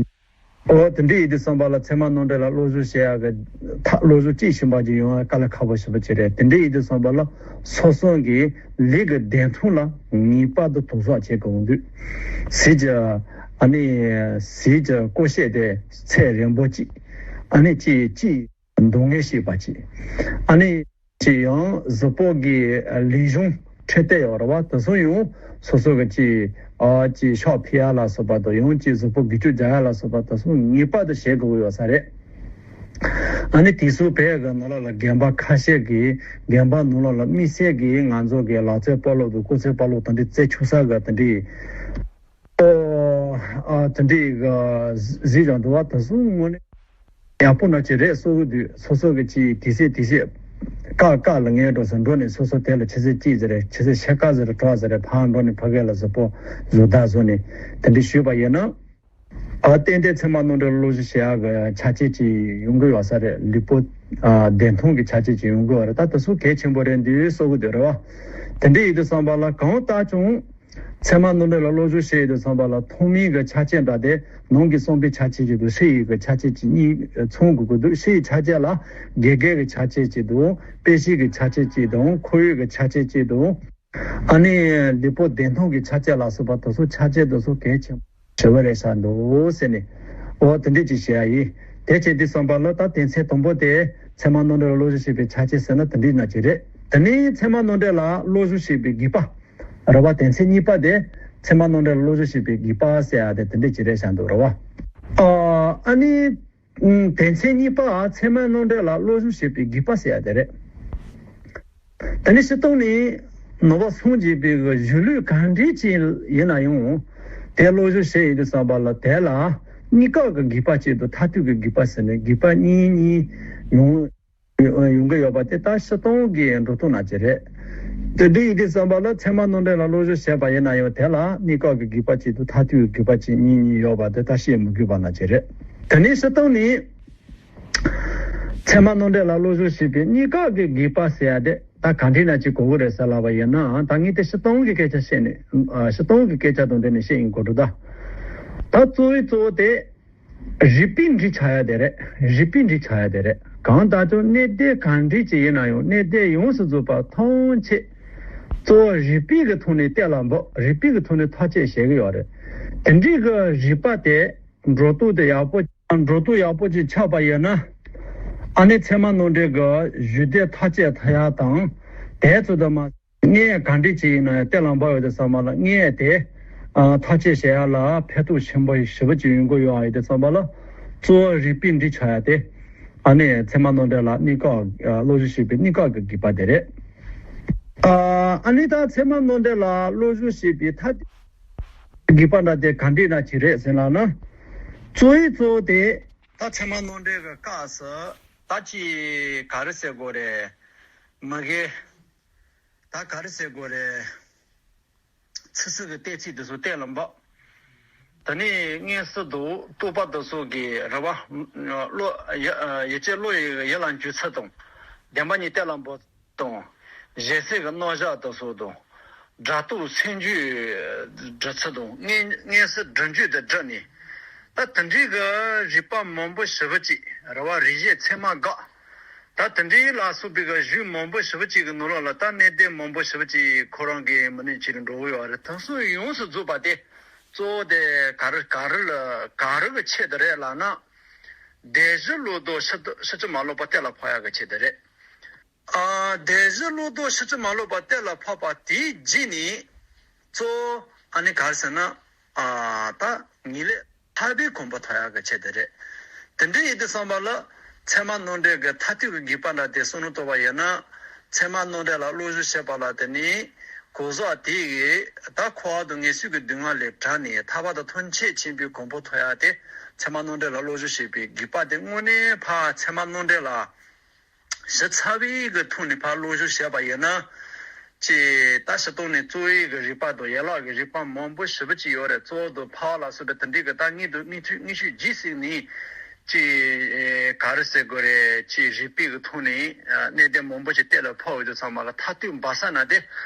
ཨོ་དེ་འདྲ་ཡིན་དུས་ཙམ་པ་ལ་ཚད་མ་ནོར་འགྲོ་ལ་སློབ་ཞུགས་བྱེད་ཡག་གི་ཐ་སློབ་ཞུགས་གཅིག་ཕྱིན་པ་ཅིག་ཡོང་ཡག་དཀའ་ལས་ཁག་པོ་ཞེ་པོ་ཅིག་རེད། དེ་འདྲ་ཡིན་དུས་ཙམ་པ་ལ་སོ་སོ་གི་ལུས་ཀྱི་བདེ་ཐང་ལ་ངེས་པར་དུ་དོགས་ཟོན་བྱེད་དགོས་འདུག་ཟས་ཀྱི་ཨ་ནི་ཟས་ཀྱི་བཀོལ་སྤྱོད་དེ་ཚད་རན་པོ་ཅིག་ཨ་ནི་ཅིག་ཅིག་འདུག་ངེས་ཤེས་པ་ཅིག་ཨ་ནི་ཅིག་ཡང་གཟུགས་པོ་གི་ལུས་གཞུང་འཕྲོད་བསྟེན་ཡོད་རེད་བ། དེ་ཚོ་ཡང་སོ་སོ་གི་ཅིག་ཨ་ཅིག་ཤོག་ཕུད་ཡག་ལ་སོགས་པ་དང་། ཡང་ཅིག་གཟུགས་པོ་འགུལ་སྐྱོད་རྒྱག་ཡག་ལ་སོགས་པ་དེ་ཚོ་ངེས་པར་དུ་བྱེད་དགོས་ཀྱི་ཡོད་ས་རེད། ཨ་ནི་དེ་ཚོ་བོད་ཀྱི་ནང་ལོགས་ལ་རྒན་པ་ཁ་ཤས་ཀྱིས་རྒན་པ་ནང་ལོགས་ལ་དམིགས་བསལ་གྱིས་ང་ཚོ་གི་ལག་རྩེད་སྤོ་ལོ་དང་སྐོར་རྩེད་སྤོ་ལོ་དེ་འདྲའི་རྩེད་ཆོག་ས་གི་དེ་འདྲའི་ཨོ། ཨ་དེ་འདྲའི་གི་གཟིགས་ཀྱང་འདུག་བ། དེ་ཚོ་དངོས་གནས་ཡག་པོ་འདྲ་ཅིག་རེད་བསམ་གྱི་འདུག་སོ་སོ་གི་ཅིག་དུས་ཚོད་དུས་ཚོད་བཀག་བཀག་ལ་ངས་འགྲོ་ཟེར་འགྲོ་ནས་སོ་སོ་དེ་ལ་ཆུ་ཚོད་གཅིག་ཟེར་རེད། ཆུ་ཚོད་ཕྱེད་ཀ་ཟེར་རེད། གྲོགས་ཟེར་རེད། ཕར་འགྲོ་ནས་ཕ་གི་ལ་གཟུགས་པོ་གཟུགས་འདག་བཟོས་ནས་དེ་འདྲ་ཞུས་པ་ཡིན་ན། ཨ་ཏན་ཏན་ཚད་མ་ནོར་འགྲོ་སློབ་ཞུགས་བྱེད་ཡག་གི་ཆ་རྐྱེན་ཅིག་ཡོང་གི་ཡོད་ས་རེད། ལུས་པོ་ཨ་བདེ་ཐང་གི་ཆ་རྐྱེན་ཅིག་ཡོང་གི་ཡོད་རེད། ད་དེ་ཚོ་གལ་ཆེན་པོ་རེད་འདུག་བསམ་གྱི་འདུག་རེད་བ། དེ་འདྲ་ཡིན་དུས་ཙམ་པ་ལ་གང་ལྟར་ཀྱང་། ཚད་མ་ནོར་འགྲོ་ལ་སློབ་སྦྱོང་བྱེད་ཡོང་དུས་ཙམ་པ་ལ་ཐོག་མའི་གི་ཆ་རྐྱེན་འདྲ་དེ་ནང་གི་བསམ་པའི་ཆ་རྐྱེན་གཅིག་དང་ཕྱི་ཡི་གི་ཆ་རྐྱེན་གཅིག་གཉིས་ཚང་དགོས་ཀྱི་འདུག་ཕྱི་ཡི་ཆ་རྐྱེན་ལ་དགེ་རྒན་གྱི་ཆ་རྐྱེན་གཅིག་དང་། དཔེ་གཞི་གི་ཆ་རྐྱེན་གཅིག་དང་། ཁོར་ཡུག་གི་ཆ་རྐྱེན་གཅིག་དང་། ཨ་ནི་ལུས་པོ་བདེ་ཐང་གི་ཆ་རྐྱེན་ལ་སོགས་པ་དེ་ཚོ་ཆ་རྐྱེན་དེ་ཚོ་གལ་ཆེན་པོ་ཞེ་པོ་རེད་ཤག་འདུག་ཟེར་ནས། འོ་དེ་འདྲས་ཅིག་བཤད་ཡ་ཡིན། དེ་བྱེད་དུས་ཙམ་པ་ལ་ད་དོན་ཚན་དང་པོ་དེ་ཚད་མ་ནོར་འགྲོ་ལ་སློབ་སྦྱོང་བྱེད་པའི་ཆ་རྐྱེན་ཟེར་ན་དེ་འདྲས་ན་ཅིག་རེད། དེ་ནས་ཚད་མ་ནོར་འགྲོ་ལ་སློབ་སྦྱོང་བྱེད་པའི་དགོས་པ། རེད་བ། དོན་ཚན་གཉིས་པ་དེ་ཚད་མ་ནོར་འགྲོ་ལ་སློབ་སྦྱོང་བྱེད་པའི་དགོས་པ་ཟེར་ཡ་དེ་དེ་འདྲས་ཅིག་རེད་ཤག་འདུག་རེད་བ། ཨ་ཨ་ནི། ཨུམ། དོན་ཚན་གཉིས་པ་ཚད་མ་ནོར་འགྲོ་ལ་སློབ་སྦྱོང་བྱེད་པའི་དགོས་པ་ཟེར་ཡ་དེ་རེད། དེ་ནི་སྤྱིར་བཏང་ནས་ནང་པ་སངས་རྒྱས་པའི་གཞུང་ལུགས་གང་འདྲ་ཅིག་ཡིན་ན་ཡང་། དེ་སློབ་སྦྱོང་བྱེད་ཡོང་དུས་ཙམ་པ་ལ་དེ་ལ་གནས་སྐབས་ཀྱི་དགོས་པ་གཅིག་དང་མཐར་ཐུག་གི་དགོས་པ་ཟེར་ནས་དགོས་པ་གཉིས་གཉིས་ཡོང་ཡོང་གི་ཡོད་པ་དེ་ད་སྤྱིར་བཏང་གི་འགྲོ་སྟངས་ན་ཅིག་རེད། དེ་འདྲ་ཡིན་དུས་ཙམ་པ་ལ་ཚད་མ་ནོར་འགྲོ་ལ་སློབ་སྦྱོང་བྱས་པ་ཡིན་ན་ཡང་དེ་ལ་གནས་སྐབས་ཀྱི་དགོས་པ་གཅིག་དང་མཐར་ཐུག་གི་དགོས་པ་གཅིག་གཉིས་གཉིས་ཡོད་པ་དེ་ད་བཤད་མི་དགོས་པ་ན་ཅིག་རེད། དེ་ནས་སྤྱིར་བཏང་ནས། ཚད་མ་ནོར་འགྲོ་ལ་སློབ་སྦྱོང་བྱེད་པའི་གནས་སྐབས་ཀྱི་དགོས་པ་ཟེར་ཡ་དེ་ད་ག་འདྲས་ན་ཅིག་གོ་གི་རེད་ཟེར་ལབ་པ་ཡིན་ན། ད་ངས་དེ་སྤྱིར་བཏང་གི་སྐད་ཆ་བཤད་ནས། ཨ། སྤྱིར་བཏང་གི་སྐད་ཆ་དང་འབྲེལ་ནས་བཤད་ཡིན་གོ་འགྲོ་ད། ད་གཙོ་བོའི་གཙོ་བོ་དེ་རིག་པའི་འགྲོས་ཆགས་ཡ་དེ་རེད། རིག་པའི་འགྲོས་ཆགས་ཡ་དེ་རེད། གང་ལྟར་ཀྱང་གནད་དོན་གང་འདྲས་ཅིག་ཡིན་ན་ཡང་གནད་དོན་ཡོངས་སུ་རྫོགས་པ་ཐམས་ཅད་གཙོ་བོ་རིག་པའི་གི་ཐོག་ནས་གཏན་ལ་འབེབས། རིག་པའི་གི་ཐོག་ནས་ཐག་གཅོད་བྱེད་ཀྱི་ཡོད་རེད། དེ་འདྲའི་གི་རིག་པ་དེ། འགྲོ་སྟངས་དེ་ཡག་པོ། འགྲོ་སྟངས་ཡག་པོ་ཅིག་ཆགས་པ་ཡིན་ན། ཨ་ནི་ཚད་མ་ནོར་འགྲོ་གི་རྒྱུ་དེ་ཐག་གཅོད་ཐུབ་ཡག་དང་། དེ་ཚོ་དང་མ། དངོས་གང་འདྲ་ཅིག་ཡིན་ན་ཡང་གཏན་ལ་འབེབས་ཡོད་དུས་ཙམ་པ་ལ་དངོས་དེ་ཨ་ཐག་གཅོད་བྱེད་ཡག་ལ་ཕན་ཐོགས་ཆེན་པོ་ཞེ་པོ་ཅིག་ཡོང་གི་ཡོད་ཡོད་དུས་ཙམ་པ་ལ། གཙོ་བོ་རིག་པའི་འགྲོས་ཆགས་ཡག་དེ། ཨ་ནི་ཚད་མ་ནོར་འགྲོ་ལ་གནས་སྐབས་ཨ་སློབ་སྦྱོང་བྱེད་པའི་གནས་སྐབས་ཀྱི་དགོས་པ་དེ་རེད། ཨ་ཨ་ནི་ད་ཚད་མ་ནོར་འགྲོ་ལ་སློབ་སྦྱོང་བྱེད་པའི་ཐབས། དགོས་པ་འདྲ་དེ་ག་འདྲས་འདྲ་ཅིག་རེད་ཟེར་ལབ་ན། གཙོ་བོའི་གཙོ་བོ་དེ་ད་ཚད་མ་ནོར་འགྲོ་གི་སྐབས་སུ་ད་ཅི་ག་རེ་ཟེར་དགོས་རེད། མ་གི་ད་ག་རེ་ཟེར་དགོས་རེད། ཚིག་སུ་གི་གཏན་ཚིགས་དེ་ཚོ་གཏན་ལ་འབེབས། ད་ནི་མངོན་སུམ་དུ་རྟོགས་པ་དེ་ཚོ་གི་རེད་བ། བློ་ཡ་ཡིད་ཆེས་བློ་ཡི་ཡིད་ལ་འཇུག་ཚུལ་དང་། བདེན་པ་གཉིས་གཏན་ལ་འབེབས། དང་། ཞལ་ཟས་ཀྱི་རྣམ་གཞག་དེ་ཚོ་དང་། སྒྲ་རྟོག་སེམས་འཇུག་སྒྲུབ་ཚུལ་དང་། མངོན་མངོན་སུམ་སྒྲུབ་འཇུག་དེ་བསྒྲུབས་ནས། ད་དེ་འདྲའི་གི་རིག་པ་མང་པོ་ཞེ་པོ་ཅིག་རེད་བ། རིག་བྱེད་ཚད་མ་དགག་ད་དེ་འདྲའི་ལ་སོགས་པའི་གི་གཞུང་མང་པོ་ཞེ་པོ་ཅིག་གི་ནང་ལོགས་ལ་ད་གནད་དོན་མང་པོ་ཞེ་པོ་ཅིག་ཁོ་རང་གི་མི་ནུས་ཅིག་ལ་འགྲོ་གི་ཡོད་རེད། དེ་ཚོ་ཡོངས་སུ་རྫོགས་པ་དེ་གཙོ་བོ་དེ་ག་རེ་ག་རེ་ལ་ག་རེ་གི་ཆེད་དུ་རེད་ལབ་ན། བདེན་བཞི་ལོག་རྟོག་ཕྱི་ཕྱི་ཕྱི་མ་ལོག་པ་གཏན་ལ་ཕབ་ཡག་གི་ཆེད་དུ་རེད། ཨ་སྡེ་བཞི་བློ་ལྡོག་ཕྱི་ཕྱི་མ་ལོག་པ་གཏན་ལ་ཕབ་པ་དེའི་རྗེས་ནས་གཙོ་བོ་ཨ་ནི་ག་རེ་ཟེར་ན། ཨ་ད་ངེས་ལེགས་ཐར་པའི་གོ་འཕང་ཐོབ་ཡག་གི་ཆེད་དུ་རེད། དེ་འདྲ་ཡིན་དུས་ཙམ་པ་ལ་ཚད་མ་ནོར་འདྲེན་གྱི་མཐར་ཐུག་གི་དགོས་པ་འདྲ་དེ་བསམ་བློ་བཏང་བ་ཡིན་ན། ཚད་མ་ནོར་འདྲེན་ལ་བློ་སྦྱོང་བྱེད་པ་ལ་དེ་ནི་གོ་ཟག་དེ་གི་ད་འཁོར་བ་དང་ངན་སོང་གི་སྡུག་བསྔལ་ལས་བྲལ་ནས་ཐར་པ་དང་ཐམས་ཅད་མཁྱེན་པའི་གོ་འཕང་ཐོབ་ཡག་དེ་ཚད་མ་ནོར་འདྲེན་ལ་བློ་སྦྱོང་བྱེད་པའི་དགོས་པ་དེ་དངོས་གནས་ཕར་ཚད་མ་ནོར་འདྲེན་ལ་ཞིབ་ཚགས་པའི་གི་ཐོག་ནས་ཕར་བློ་སྦྱོང་བྱས་པ་ཡིན་ན། ཅེས་ད་སྤྱིར་བཏང་ནས་རྩ་བའི་གི་རིགས་པ་དང་ཡན་ལག་གི་རིགས་པ་མང་པོ་ཞེ་པོ་ཅིག་ཡོད་རེད། གཙོ་བོ་དང་འཕར་བ་ལ་སོགས་པའི་དེ་འདྲའི་གི་ད་དངོས་དང་དངོས་ཐོག་དངོས་ཤུགས་རྗེས་གཟིགས་ནས་ཅེས་ག་རེ་ཟེར་དགོས་རེད། ཅེས་རིགས་པའི་གི་ཐོག་ནས་གནད་དོན་མང་པོ་ཞིག་གཏན་ལ་ཕབ་ཡོད་དུས་ཙམ་པ་ལ་མཐར་ཐུག་འབའ་ས་ན་དེ།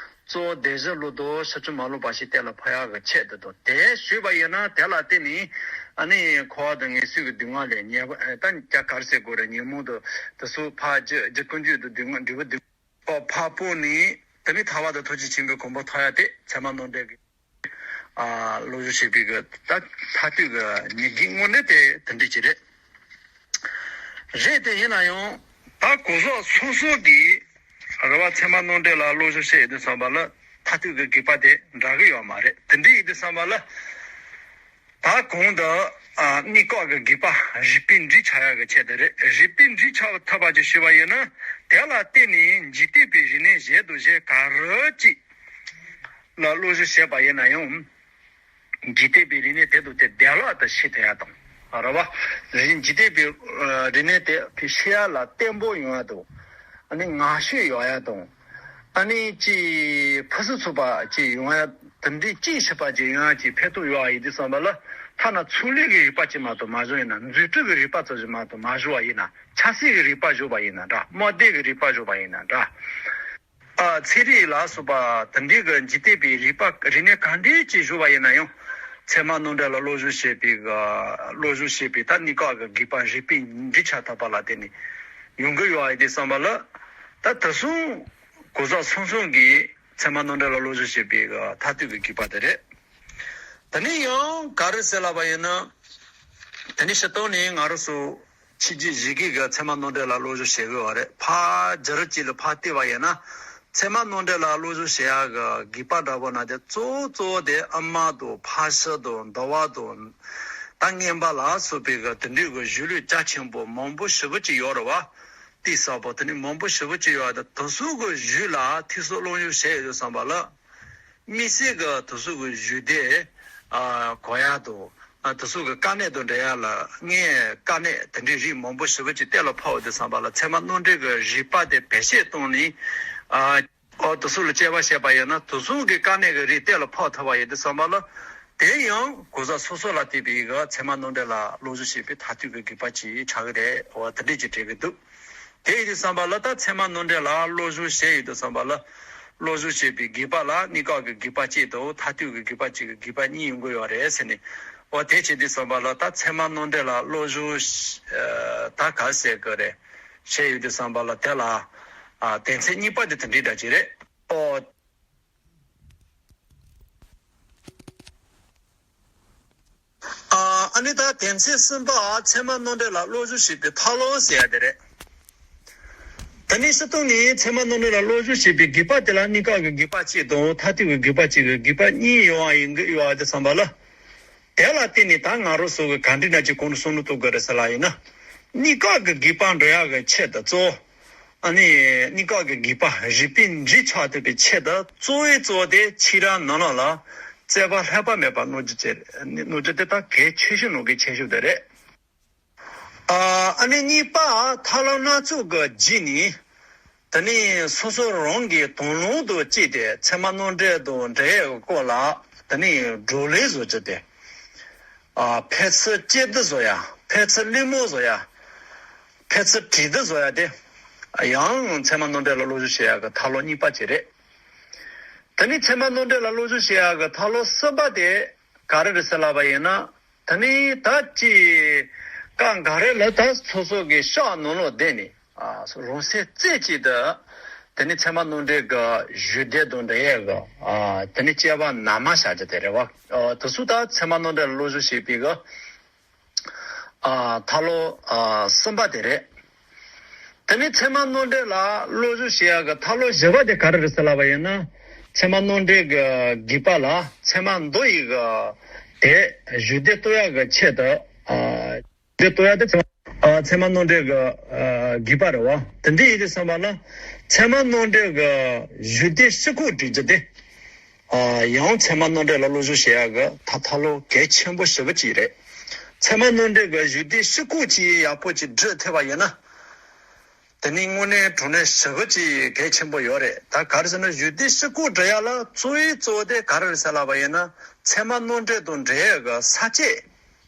གཙོ་བོ་སྡེ་བཞི་བློ་ལྡོག་ཕྱི་ཕྱི་མ་ལོག་པ་ཞིག་གཏན་ལ་ཕབ་ཡག་གི་ཆེད་དུ་དང་། དེ་ཞུས་པ་ཡིན་ན་དེ་ལ་བརྟེན་ནས་ཨ་ནི་འཁོར་བ་དང་ངན་སོང་གི་སྡུག་བསྔལ་ལས་ཉེ་བ་ད་ཀྱ་ག་རེ་ཟེར་དགོས་རེད། ཉོན་མོངས་དང་དེ་ཚོ་ཕར་རྒྱུ་རྒྱུ་ཀུན་འདུས་དང་སྡུག་བསྔལ་འབྲས་བུ་སྡུག་བསྔལ་ཕར་སྤོང་ནས་དེ་ནས་ཐར་པ་དང་ཐམས་ཅད་མཁྱེན་པའི་གོ་འཕང་ཐོབ་ཡག་དེ་ཚད་མ་ནོར་འདྲེན་གྱི་ཨ་བློ་སྦྱོང་བྱེད་པའི་གི་ད་མཐར་ཐུག་གི་ཉེ་གི་དངོས་གནས་དེ་དེ་འདྲ་ཅིག་རེད། རེད་དེ་ཡིན་ན་ཡང་ད་གོ་ཟག་སོ་སོ་གི་རེ་བ་ཚད་མ་ནོར་འདྲེན་ལ་བློ་སྦྱོང་བྱེད་ཡོད་དུས་ཙམ་པ་ལ་མཐར་ཐུག་གི་དགོས་པ་དེ་འདྲ་གི་ཡོད་མ་རེད། དེ་འདྲ་ཡིན་དུས་ཙམ་པ་ལ་ད་གོང་དུ་ཨ་གནས་སྐབས་ཀྱི་དགོས་པ་རིགས་པས་འགྲེལ་ཆགས་ཡག་གི་ཆེད་དུ་རེད། རིགས་པས་འགྲེལ་ཆགས་ཐུབ་པ་ཅིག་ཞུས་པ་ཡིན་ན་དེ་ལ་བརྟེན་ནས་འཇིག་རྟེན་པའི་རིག་གནས་གཞན་དང་གཞན་ག་རེ་ཅིག་ལ་བློ་སྦྱོང་བྱས་པ་ཡིན་ན་ཡང་། འཇིག་རྟེན་པའི་རིག་གནས་དེ་དང་དེ་བདེ་བླག་ཏུ་ཤེས་ཐུབ་ཡག་དང་། རེད་བ། འཇིག་རྟེན་པའི་རིག་གནས་དེ་ཤེས་ཡག་ལ་བརྟན་པོ་ཡོང་ཡག་དང་། ཨ་ནི་ངར་ཤུགས་ཡོང་ཡག་དང་། ཨ་ནི་ཅིག་ཕུན་སུམ་ཚོགས་པ་ཅིག་ཡོང་ཡག་དེ་འདྲའི་ཅིག་ཤེས་པ་ཅིག་ཡོང་ཡག་ཅིག་ཕན་ཐོགས་ཡོད་པ་ཡིན་དུས་ཙམ་པ་ལ། ཐ་ན་ཚོང་ལས་ཀྱི་རིག་པ་ཅིག་མ་གཏོགས་མ་སྦྱོང་ཡིན་ན། འཛུགས་སྐྲུན་གྱི་རིག་པ་ཙམ་ཞིག་མ་གཏོགས་མ་སྦྱོང་བ་ཡིན་ན། ཆབ་སྲིད་ཀྱི་རིག་པ་སྦྱོང་བ་ཡིན་ན་འདྲ། དམག་སྡེ་གི་རིག་པ་སྦྱོང་བ་ཡིན་ན་འདྲ། ཨ་ཚན་རིག་ལ་སོགས་པ་དེ་འདྲའི་གི་འཇིག་རྟེན་པའི་རིག་པ་རིག་གནས་ག་འདྲའི་ཅིག་སྦྱོང་བ་ཡིན་ན་ཡང་། ཚད་མ་ནོར་འདྲེན་ལ་བློ་སྦྱོང་བྱེད་པའི་གི་བློ་སྦྱོང་བྱེད་པའི་ད་གནས་སྐབས་ཀྱི་དགོས་པ་རིགས་པས་འགྲེལ་ཆགས་ཐུབ་པ་ལ་བརྟེན་ནས་ཡོང་གི་ཡོད་པ་ཡིན་དུས་ཙམ་པ་ལ། ད་དེ་ཚོ་གོ་ཟག་ཚང་ཚང་གིས་ཚད་མ་ནོར་འདྲེན་ལ་བློ་སྦྱོང་བྱེད་པའི་གི་མཐར་ཐུག་གི་དགོས་པ་དེ་རེད། དེ་ནས་ཡང་ག་རེ་ཟེར་ལབ་པ་ཡིན་ན། དེ་ནས་སྤྱིར་བཏང་ནས་ང་རང་ཚོ་ཕྱི་རྒྱལ་གཞིས་ཀའི་གི་ཚད་མ་ནོར་འདྲེན་ལ་བློ་སྦྱོང་བྱེད་དགོས་པ་རེད། ཕར་རྒྱ་རིགས་ཅིག་ལ་ཕར་བལྟས་པ་ཡིན་ན། ཚད་མ་ནོར་འདྲེན་ལ་བློ་སྦྱོང་བྱེད་ཡག་གི་དགོས་པ་འདྲ་པོ་ན་དེ་གཙོ་བོ་གཙོ་བོ་དེ་ཨ་མ་དང་ཕ་ཤུལ་དང་འདུལ་བ་དང་། ད་རྔན་པ་ལ་སོགས་པའི་གི་དེ་འདྲའི་གི་གཞུང་ལུགས་རྒྱ་ཆེན་པོ་མང་པོ་ཞེ་པོ་ཅིག་ཡོད་རེད་བ། གཏིང་ཟབ་པོ་དེ་ནི་མང་པོ་ཞེ་པོ་ཅིག་ཡོད་རེད། དེ་ཚོ་གི་གཞུང་ལ་ཐོས་བསམ་སློབ་སྦྱོང་བྱས་ཡོད་དུས་ཙམ་པ་ལ། དམིགས་བསལ་གྱི་དེ་ཚོ་གི་གཞུང་དེ་ཨ་གོ་ཡག་དང་། ཨ་དེ་ཚོ་གི་དཀའ་གནད་དང་འབྲེལ་ཡག་ལ་ངས་དཀའ་གནད་དེ་འདྲའི་རིགས་མང་པོ་ཞེ་པོ་ཅིག་གཏན་ལ་ཕབ་ཡོད་དུས་ཙམ་པ་ལ། ཚད་མ་ནོར་འདྲེན་གྱི་རིག་པ་དེ་བེད་སྤྱོད་བཏང་ནས། ཨ་ཨོ་དེ་ཚོ་ལ་དཔྱད་པ་བྱས་པ་ཡིན་ན། དེ་ཚོ་གི་དཀའ་གནད་ཀྱི་རིགས་གཏན་ལ་ཕབ་ཐུབ་པ་ཡིན་དུས་ཙམ་པ་ལ། དེ་ཡང་གོ་ས་སོ་སོ་ལ་བལྟས་པའི་གི་ཚད་མ་ནོར་འདྲེན་ལ་བློ་སྦྱོང་བྱེད་པའི་མཐར་ཐུག་གི་དགོས་པ་ཅིག་ཆགས་ཀྱི་རེད། འོ་དེ་འདྲས་ཅིག་དྲན་གྱི་འདུག་དེ་ཡིན་དུས་ཙམ་པ་ལ་ད་ཚད་མ་ནོར་འདྲེན་ལ་བློ་སྦྱོང་བྱས་ཡོད་དུས་ཙམ་པ་ལ། བློ་སྦྱོང་བྱེད་པའི་དགོས་པ་ལ་གནས་སྐབས་ཀྱི་དགོས་པ་གཅིག་དང་མཐར་ཐུག་གི་དགོས་པ་གཅིག་གི་དགོས་པ་གཉིས་ཡོང་གི་ཡོད་རེད་ཟེར་ནས། འོ་དེ་བྱེད་དུས་ཙམ་པ་ལ་ད་ཚད་མ་ནོར་འདྲེན་ལ་བློ་སྦྱོང་ཨ་ད་ག་ཟེར་དགོས་རེད། བྱས་ཡོད་དུས་ཙམ་པ་ལ་དེ་ལ་ཨ་དོན་ཚན་གཉིས་པ་དེ་དེ་འདྲའི་འདྲ་ཅིག་རེད། ཨོ། ཨ་ཨ་ནི་ད་དོན་ཚན་གསུམ་པ་ཚད་མ་ནོར་འདྲེན་ལ་བློ་སྦྱོང་བྱེད་པའི་ཐབས་ལམ་ཟེར་ཡ་དེ་རེད། ད་ནི་སྤྱིར་བཏང་ནས་ཚད་མ་ནོར་འདྲེན་ལ་བློ་སྦྱོང་བྱེད་པའི་དགོས་པ་དེ་ལ་གནས་སྐབས་ཀྱི་དགོས་པ་གཅིག་དང་མཐར་ཐུག་གི་དགོས་པ་གཅིག་གི་དགོས་པ་གཉིས་ཡོང་བ་ཡིན་གྱི་ཡོད་པ་དེ་ཙམ་པ་ལ། དེ་ལ་བརྟེན་ནས་ད་ང་རང་ཚོ་གི་ག་འདྲ་ན་ཅིག་གོང་དུ་གསུང་ལུགས་གཏོང་དགོས་རེད་ཟེར་ལ་ཡིན་ན། གནས་སྐབས་ཀྱི་དགོས་པ་འགྲུབ་ཡག་གི་ཆེད་དུ་གཙོ་བོ། ཨ་ནི་གནས་སྐབས་ཀྱི་དགོས་པ་རིགས་པས་འགྲེལ་ཆགས་ཐུབ་པའི་ཆེད་དུ་གཙོ་བོའི་གཙོ་བོ་དེ་ཆོས་ར་ནང་ལོགས་ལ་རྩོད་པ་ལྷག་པ་མེད་པ་གནང་རྒྱུ་བཅས་རེད། གནང་རྒྱུ་དེ་ད་གལ་ཆེ་ཤོས་ནང་གི་ཆེ་ཤོས་དེ་རེད། ཨ་ཨ་ནི་གཉིས་པ་ཐབས་ལམ་སྣ་ཚོགས་ཀྱི་བརྒྱུད་ནས། དེ་ནས་སོ་སོ་རང་གི་དོན་ལམ་དང་བཅས་ཏེ་ཚད་མ་ནོར་འདྲེན་དང་འབྲེལ་ཡོད་ཀྱི་སྐོར་ལ་དེ་ནས་བགྲོ་གླེང་བཟོ་རྒྱུ་དེ། ཨ་ཕན་ཚུན་དཔྱད་བསྡུར་བཟོ་ཡ། ཕན་ཚུན་གླེང་མོལ་བཟོ་ཡ། ཕན་ཚུན་གྲོས་བསྡུར་བཟོ་ཡ་དེ། ཡང་ཚད་མ་ནོར་འདྲེན་ལ་བློ་སྦྱོང་བྱེད་ཡ་གི་ཐབས་ལམ་གཉིས་པ་ཅིག་རེད། དེ་ནས་ཚད་མ་ནོར་འདྲེན་ལ་བློ་སྦྱོང་བྱེད་ཡ་གི་ཐབས་ལམ་གསུམ་པ་དེ་ག་རེ་རེད་ཟེར་ལབ་པ་ཡིན་ན། དེ་ནས་ད་ཅིག་སྐབས་འགའ་རེ་ལ་ད་སོ་སོ་གི་ཤག་ནང་ལོགས་བསྡད་ནས། ཨ་རང་སེམས་རྩེ་གཅིག་ཏུ་དེ་ནས་ཚད་མ་ནོར་འདྲེན་གྱི་གཞུང་དེ་དང་འབྲེལ་ཡོད་ཀྱི་ཨ་དེ་ནས་དཔྱད་པ་ནར་མ་བྱ་རྒྱུ་དེ་རེད་བ། ཨ་དེ་ཚོ་ད་ཚད་མ་ནོར་འདྲེན་ལ་བློ་སྦྱོང་བྱེད་པའི་གི་ཨ་ཐབས་ལམ་ཨ་གསུམ་པ་དེ་རེད། དེ་ནས་ཚད་མ་མནོ་འགྲེལ་ལ་བློ་བཟོ་བྱེད་ཡག་གི་ཐབས་ལམ་བཞི་པ་དེ་ག་རེ་རེད་ཟེར་ལབ་པ་ཡིན་ན། ཚད་མ་མནོ་འགྲེལ་གྱི་དགོས་པ་ལ་ཚད་མ་མདོ་ཡི་གི་དེ་གཞུག་འདེད་གཏོང་ཡག་གི་ཆེད་དུ། ཨ། གཞུག་འདེད་གཏོང་ཡག་དེ་ཚད་མ་ཨ། ཚད་མ་མནོ་འགྲེལ་གྱི་ཨ། དགོས་པ་རེད་བ། དེ་འདྲ་ཡིན་དུས་ཙམ་པ་ལ་ཚད་མ་མནོ་འགྲེལ་གྱི་གཞུག་འདེད་སྤྱི་ཁོག་སྒྲིག་རྒྱུ་དེ། ཨ། ཡང་ཚད་མ་མནོ་འགྲེལ་ལ་བློ་བཟོ་བྱེད་ཡག་གི་ཐབས་ཐབས་ལམ་གལ་ཆེན་པོ་ཞེ་པོ་ཅིག་རེད། ཚད་མ་མནོ་འགྲེལ་གྱི་གཞུག་འདེད་སྤྱི་ཁོག་ཅིག་ཡག་པོ་ཅིག་སྒྲིག་ཐུབ་པ་ཡིན་ན། དེ་ནི་དངོས་གནས་དྲང་གནས་ཞེ་པོ་ཅིག་གལ་ཆེན་པོ་ཡོད་རེད། ད་ག་རེ་ཟེར་ན་གཞུག་འདེད་སྤྱི་ཁོག་སྒྲིག་ཡག་ལ་གཙོ་བོའི་གཙོ་བོ་དེ་ག་རེ་རེད་ཟེར་ལབ་པ་ཡིན་ན་ཚད་མ་མནོ་འགྲེལ་དང་འབྲེལ་ཡག་གི་ས་བཅད་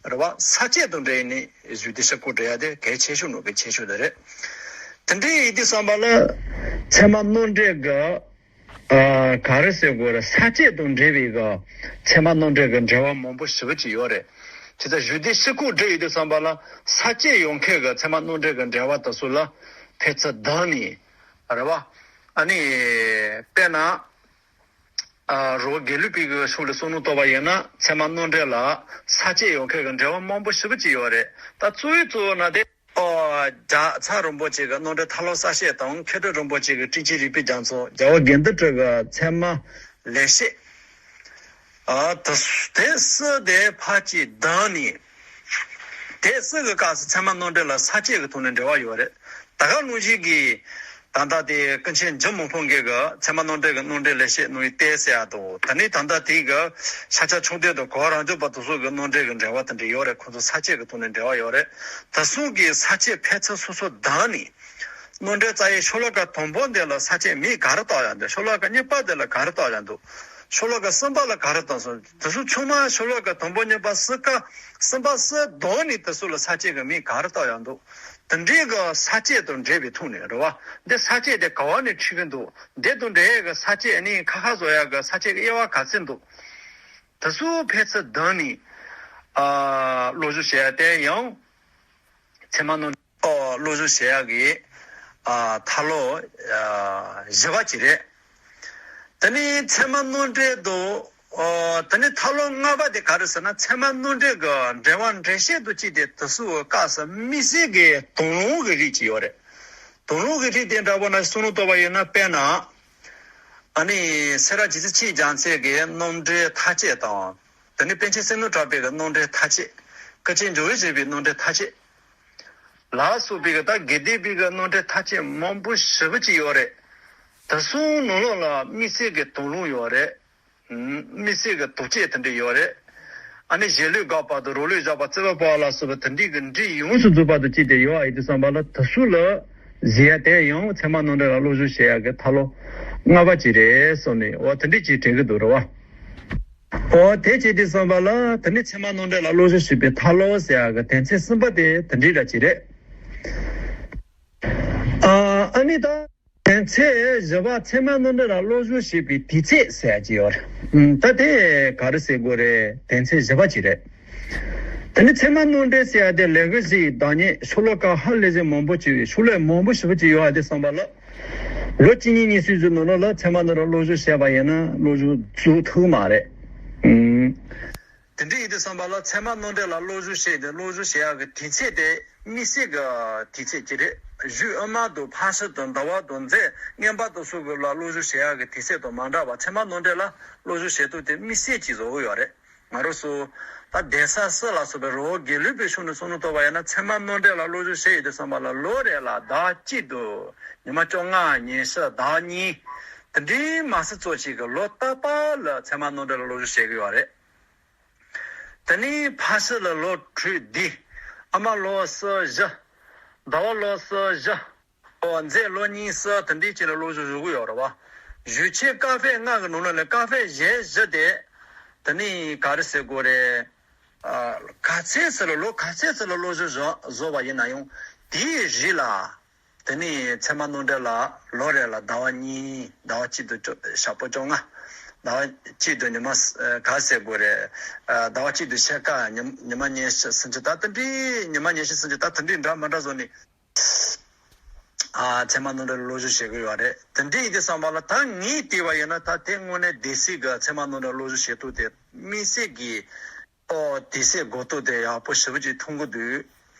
རེད་བ། ས་བཅད་དང་འབྲེལ་ནས་གཞུག་འདེད་སྤྱི་ཁོག་སྒྲིག་ཡག་དེ་གལ་ཆེ་ཤོས་ནང་གི་ཆེ་ཤོས་དེ་རེད། དེ་འདྲ་ཡིན་དུས་ཙམ་པ་ལ་ཚད་མ་མནོ་འགྲེལ་གྱི་ཨ། ག་རེ་ཟེར་དགོས་རེད། ས་བཅད་དང་འབྲེལ་བའི་གི་ཚད་མ་མནོ་འགྲེལ་གྱི་འགྲེལ་པ་མང་པོ་ཞེ་པོ་ཅིག་ཡོད་རེད། བྱས་ཙང་གཞུག་འདེད་སྤྱི་ཁོག་སྒྲིག་ཡོང་དུས་ཙམ་པ་ལ་ས་བཅད་ཡོང་མཁན་གྱི་ཚད་མ་མནོ་འགྲེལ་གྱི་འགྲེལ་པ་དེ་ཚོ་ལ་ཕན་ཚུན་བསྡུར་ནས་རེད་བ། ཨ་ནི་དཔེར་ན། ཨ། རི་བོ་དགེ་ལུགས་པའི་གི་ཕྱོགས་ལ་བསམ་བློ་གཏོང་བ་ཡིན་ན་ཚད་མ་མནོ་འགྲེལ་ལ་ས་བཅད་ཡོང་མཁན་གྱི་འགྲེལ་པ་མང་པོ་ཞེ་པོ་ཅིག་ཡོད་རེད། ད་གཙོ་བོའི་གཙོ་བོ་ན་དེ། ཨོ། རྒྱལ་ཚབ་རིན་པོ་ཆེ་གི་མནོ་འགྲེལ་ཐར་ལམ་གསལ་བྱེད་དང་མཁས་གྲུབ་རིན་པོ་ཆེ་གི་སྤྲོས་བཅས་རིགས་པའི་རྒྱ་མཚོ། རྒྱལ་བ་དགེ་འདུན་གྲུབ་ཀྱི་ཚད་མ་ལེགས་བཤད། ཨ། དེ་དེ་སུ་དེ་ཕར་གཅིག་བསྡུས་ནས། དེ་སུ་གི་སྐབས་སུ་ཚད་མ་མནོ་འགྲེལ་ལ་ས་བཅད་ཀྱི་ཐོག་ནས་འགྲེལ་བ་ཡོད་རེད། ད་ག་ནང་བཞིན་གྱི་ད་ལྟ་དེ་ཀུན་མཁྱེན་འཇམ་དབྱངས་ཕུན་ཚོགས་ཀྱི་ཚད་མ་མནོ་འགྲེལ་གྱི་མནོ་འགྲེལ་ལེགས་བཤད་ནང་བཞིན་ཏེ་ཟེར་ཡག་དང་། ད་ནི་ད་ལྟ་དེ་གི་ཤཱཀྱ་མཆོག་ལྡན་དང་གོ་བ་རབ་འབྱམས་པ་དེ་ཚོ་གི་མནོ་འགྲེལ་གྱི་འགྲེལ་པ་དེ་འདྲ་ཡོད་རེད། ཁོང་ཚོ་ས་བཅད་ཀྱི་ཐོག་ནས་འགྲེལ་བ་ཡོད་རེད། དེ་ཚོ་གི་ས་བཅད་ཕན་ཚུན་སོ་སོ་བསྡུས་ནས། མནོ་འགྲེལ་རྩ་བའི་ཤོ་ལོ་ཀ་དང་པོ་འདི་ལ་ས་བཅད་མིང་ག་རེ་བཏགས་ཡག་འདུག་ཤོ་ལོ་ཀ་གཉིས་པ་འདི་ལ་ག་རེ་བཏགས་ཡག་འདུག་ཤོ་ལོ་ཀ་གསུམ་པ་ལ་ག་རེ་བཏགས་སོང་། དེ་ཚོ་ཚང་མ་ཤོ་ལོ་ཀ་དང་པོ་གཉིས་པ་གསུམ་ཀ་གསུམ་པ་གསུམ་བསྡུས་ནས་དེ་ཚོ་ལ་ས་བཅད་ཀྱི་མིང་ག་རེ་བཏགས་ཡག་འདུག་དེ་འདྲའི་གི་ས་བཅད་དང་འབྲེལ་བའི་ཐོག་ནས་རེད་བ། འདི་ས་བཅད་དེ་ག་བ་ནས་འཁྲིད་ཀྱི་འདུག་འདི་དང་འབྲེལ་ཡག་གི་ས་བཅད་ནི་ཁ་ཁ་བཟོ་ཡག་གི་ས་བཅད་ཀྱི་དབྱེ་བ་ག་ཚོད་འདུག་དེ་ཚོ་ཕན་ཚུན་བསྡུས་ནས། ཨ། བློ་བཟོ་བྱེད་ཡག་དེ་ཡང་ཚད་མ་མནོ། ཨོ། བློ་བཟོ་བྱེད་ཡག་གི། ཨ། ཐབས་ལམ། ཨ། བཞི་པ་ཅིག་རེད། དེ་ནས་ཚད་མ་མནོ་འགྲེལ་དུ། ཨོ། དེ་ནས་ཐབས་ལམ་ལྔ་པ་དེ་ག་རེ་ཟེར་ན་ཚད་མ་མནོ་འགྲེལ་གྱི་འགྲེལ་པ་འགྲེལ་བཤད་དུ་བཅུག་སྟེ་དེ་ཚོའི་སྐབས་སུ་དམིགས་བསལ་གྱི་དོན་ལུང་གི་རིགས་ཅིག་ཡོད་རེད། དོན་ལུང་གི་རིགས་དེ་འདྲ་པོ་ན་བསམ་བློ་གཏོང་བ་ཡིན་ན། དཔེར་ན། ཨ་ནི་སེ་ར་བྱེས་ཚེ་ཆོས་རྒྱལ་མཚན་གྱི་རྣམ་འགྲེལ་མཐའ་དཔྱད་དང་། དེ་ནས་པཎ་ཆེན་བསོད་ནམས་གྲགས་པའི་གི་རྣམ་འགྲེལ་མཐའ་དཔྱད། སྐུ་ཆེན་འཇམ་དབྱངས་བཞད་པའི་རྣམ་འགྲེལ་མཐའ་དཔྱད། ལ་སོགས་པའི་གི་ད་དགེ་ལྡན་པའི་གི་རྣམ་འགྲེལ་མཐའ་དཔྱད་མང་པོ་ཞེ་པོ་ཅིག་ཡོད་རེད། དེ་ཚོའི་ནང་ལོགས་ལ་དམིགས་བསལ་གྱི་དོན་ལུང་ཡོད་རེད། དམིགས་བསལ་གྱི་དོན་བཅས་དེ་འདྲ་ཡོད་རེད། ཨ་ནི་གཞན་ལུས་འགགས་པ་དང་རང་ལུས་བཞག་པ་བརྩེ་བས་སྤོང་བ་ལ་སོགས་པ་དེ་འདྲའི་གི་འགྲེལ་ཡོངས་སུ་རྫོགས་པ་དང་བཅས་ཏེ་ཡོད་པ་ཡིན་དུས་ཙམ་པ་ལ་དེ་ཚོ་ལ་གཟིགས་ཡག་དེ་ཡང་ཚད་མ་མནོ་འགྲེལ་ལ་བློ་བཟོ་བྱེད་ཡག་གི་ཐབས་ལམ་ལྔ་པ་ཅིག་རེད་གསུངས་ནས། འོ། དེ་འདྲ་ཅིག་དྲན་གྱི་འདུག་རེད་བ། འོ། དེ་བྱེད་དུས་ཙམ་པ་ལ་དེ་ནི་ཚད་མ་མནོ་འགྲེལ་ལ་བློ་བཟོ་བྱེད་པའི་ཐབས་ལམ་ཟེར་ཡག་གི་དོན་ཚན་གསུམ་པ་དེ་དེ་འདྲའི་འདྲ་ཅིག་རེད། ཨ། ཨ་ནི་ད་དོན་ཚན་བཞི་པ་ཚད་མ་མནོ་འགྲེལ་ལ་བློ་བཟོ་བྱེད་པའི་དུས་ཚོད་ཟེར་ཡག་ཅིག་ཡོད་རེད། ད་དེ་ག་རེ་ཟེར་དགོས་རེད། དོན་ཚན་བཞི་པ་ཅིག་རེད། དེ་ནི་ཚད་མ་མནོ་འགྲེལ་ཟེར་ཡག་དེ་ལས་ཀ་བཞི་ཡི་བདག་ཉིད། ཤོ་ལོ་ཀ་ཧ་ལས་ཟིན་མང་པོ་ཅིག་ཡོད། ཤོ་ལོ་ཀ་མང་པོ་ཞེ་པོ་ཅིག་ཡོད་པ་དེ་ཙམ་པ་ལ། ལོ་གཅིག་གཉིས་གཉིས་གསུམ་ཙམ་ནང་ལོགས་ལ་ཚད་མ་མནོ་འགྲེལ་བློ་བཟོ་བྱས་པ་ཡིན་ན་བློ་བཟོ་བཟོ་ཐུབ་མ་རེད། ཨང་། དེ་འདྲ་ཡིན་དུས་ཙམ་པ་ལ་ཚད་མ་མནོ་འགྲེལ་ལ་བློ་བཟོ་བྱས་ཏེ་བློ་བཟོ་བྱེད་ཡག་གི་དུས་ཚོད་དེ་དམིགས་བསལ་གྱི་དུས་ཚོད་ཅིག་རེད། གཞུག་དབུ་མ་དང་ཕར་ཕྱིན་དང་ཟླ་བ་དང་རྫས་མངོན་པ་དང་སོགས་ཀྱི་ལ་བློ་བཟོ་བྱེད་ཡག་གི་དུས་ཚོད་དང་མ་འདྲ་བར་ཚད་མ་མནོ་འགྲེལ་ལ་བློ་བཟོ་བྱེད་སྟངས་དེ་དམིགས་བསལ་གྱིས་བཟོ་གི་ཡོད་རེད། ང་རང་ཚོ་ད་གདན་ས་སུ་ལ་སོགས་པའི་རི་བོ་དགེ་ལུགས་པའི་ཕྱོགས་ནས་བསམ་བློ་གཏོང་བ་ཡིན་ན་ཚད་མ་མནོ་འགྲེལ་ལ་བློ་བཟོ་བྱེད་ཡོད་དུས་ཙམ་པ་ལ་ལོ་རེ་ལ་ཟླ་བ་གཅིག་དང་ཉི་མ་བཅོ་ལྔ། ཉི་ཤུ། ཟླ་བ་གཉིས། དེ་འདྲའི་མ་སུ་ཙོགས་ཤིག་གི་ལོ་རྟག་པར་ལ་ཚད་མ་མནོ་འགྲེལ་ལ་བློ་བཟོ་བྱེད་ཀྱི་ཡོད་རེད། དེ་ནས་ཕར་ཕྱིན་ལ་ལོ་དྲུག་བདུན། ཨ་མ་ལོ་སུམ་བཞི། ཟླ་བ་ལོ་སུམ་བཞི། ཨོ། རྫས་ལོ་གཉིས་གསུམ་དེ་འདྲའི་ཅིག་ལ་བློ་བཟོ་བཟོ་གི་ཡོད་རེད་བ། གཞུང་ཆེན་བཀའ་པོད་ལྔ་གི་ནང་ལ་ནི་བཀའ་པོད་གཞན་བཞི་དེ། དེ་ནི་ག་རེ་ཟེར་དགོས་རེད། ཨ། ག་ཚོད་ཙམ་ལ་ལོ་ག་ཚོད་ཙམ་ལ་བློ་བཟོ་བཟོ་བཟོ་བ་ཡིན་ན་ཡང་དེའི་རིགས་ལ། དེ་ནས་ཚད་མ་མནོ་འགྲེལ་ལ་ལོ་རེ་ལ་ཟླ་བ་གཉིས། ཟླ་བ་གཅིག་དང་བཅོ་ཞག་པོ་བཅོ་ལྔ། ཟླ་བ་གཅིག་དང་ཉི་མ་ཨ། ག་ཟེར་དགོས་རེད། ཨ། ཟླ་བ་གཅིག་དང་ཕྱེད་ཀ། ཉི་ཉི་མ་ཉི་ཤུ་སུམ་ཅུ། ད་དེ་འདྲའི་ཉི་མ་ཉི་ཤུ་སུམ་ཅུ་ད་དེ་འདྲའི་འདྲ་མི་འདྲ་བཟོ་ནས། ཨ། ཚད་མ་མནོ་འགྲེལ་བློ་བཟོ་བྱེད་ཀྱི་ཡོད་རེད། དེ་འདྲའི་ཡིན་དུས་ཙམ་པ་ལ་ད་ངས་བལྟས་པ་ཡིན་ན་ད་དེ་དངོས་གནས་སྡེ་སྲིད་ཀྱི་ཚད་མ་མནོ་འགྲེལ་བློ་བཟོ་བྱེད་སྟངས་དེ་དམིགས་བསལ་གྱི། ཨོ། དེ་ཚོའི་གོ་རྟོགས་དེ་ཡག་པོ་ཞེ་པོ་ཅིག་ཐོན་གྱི་འདུག་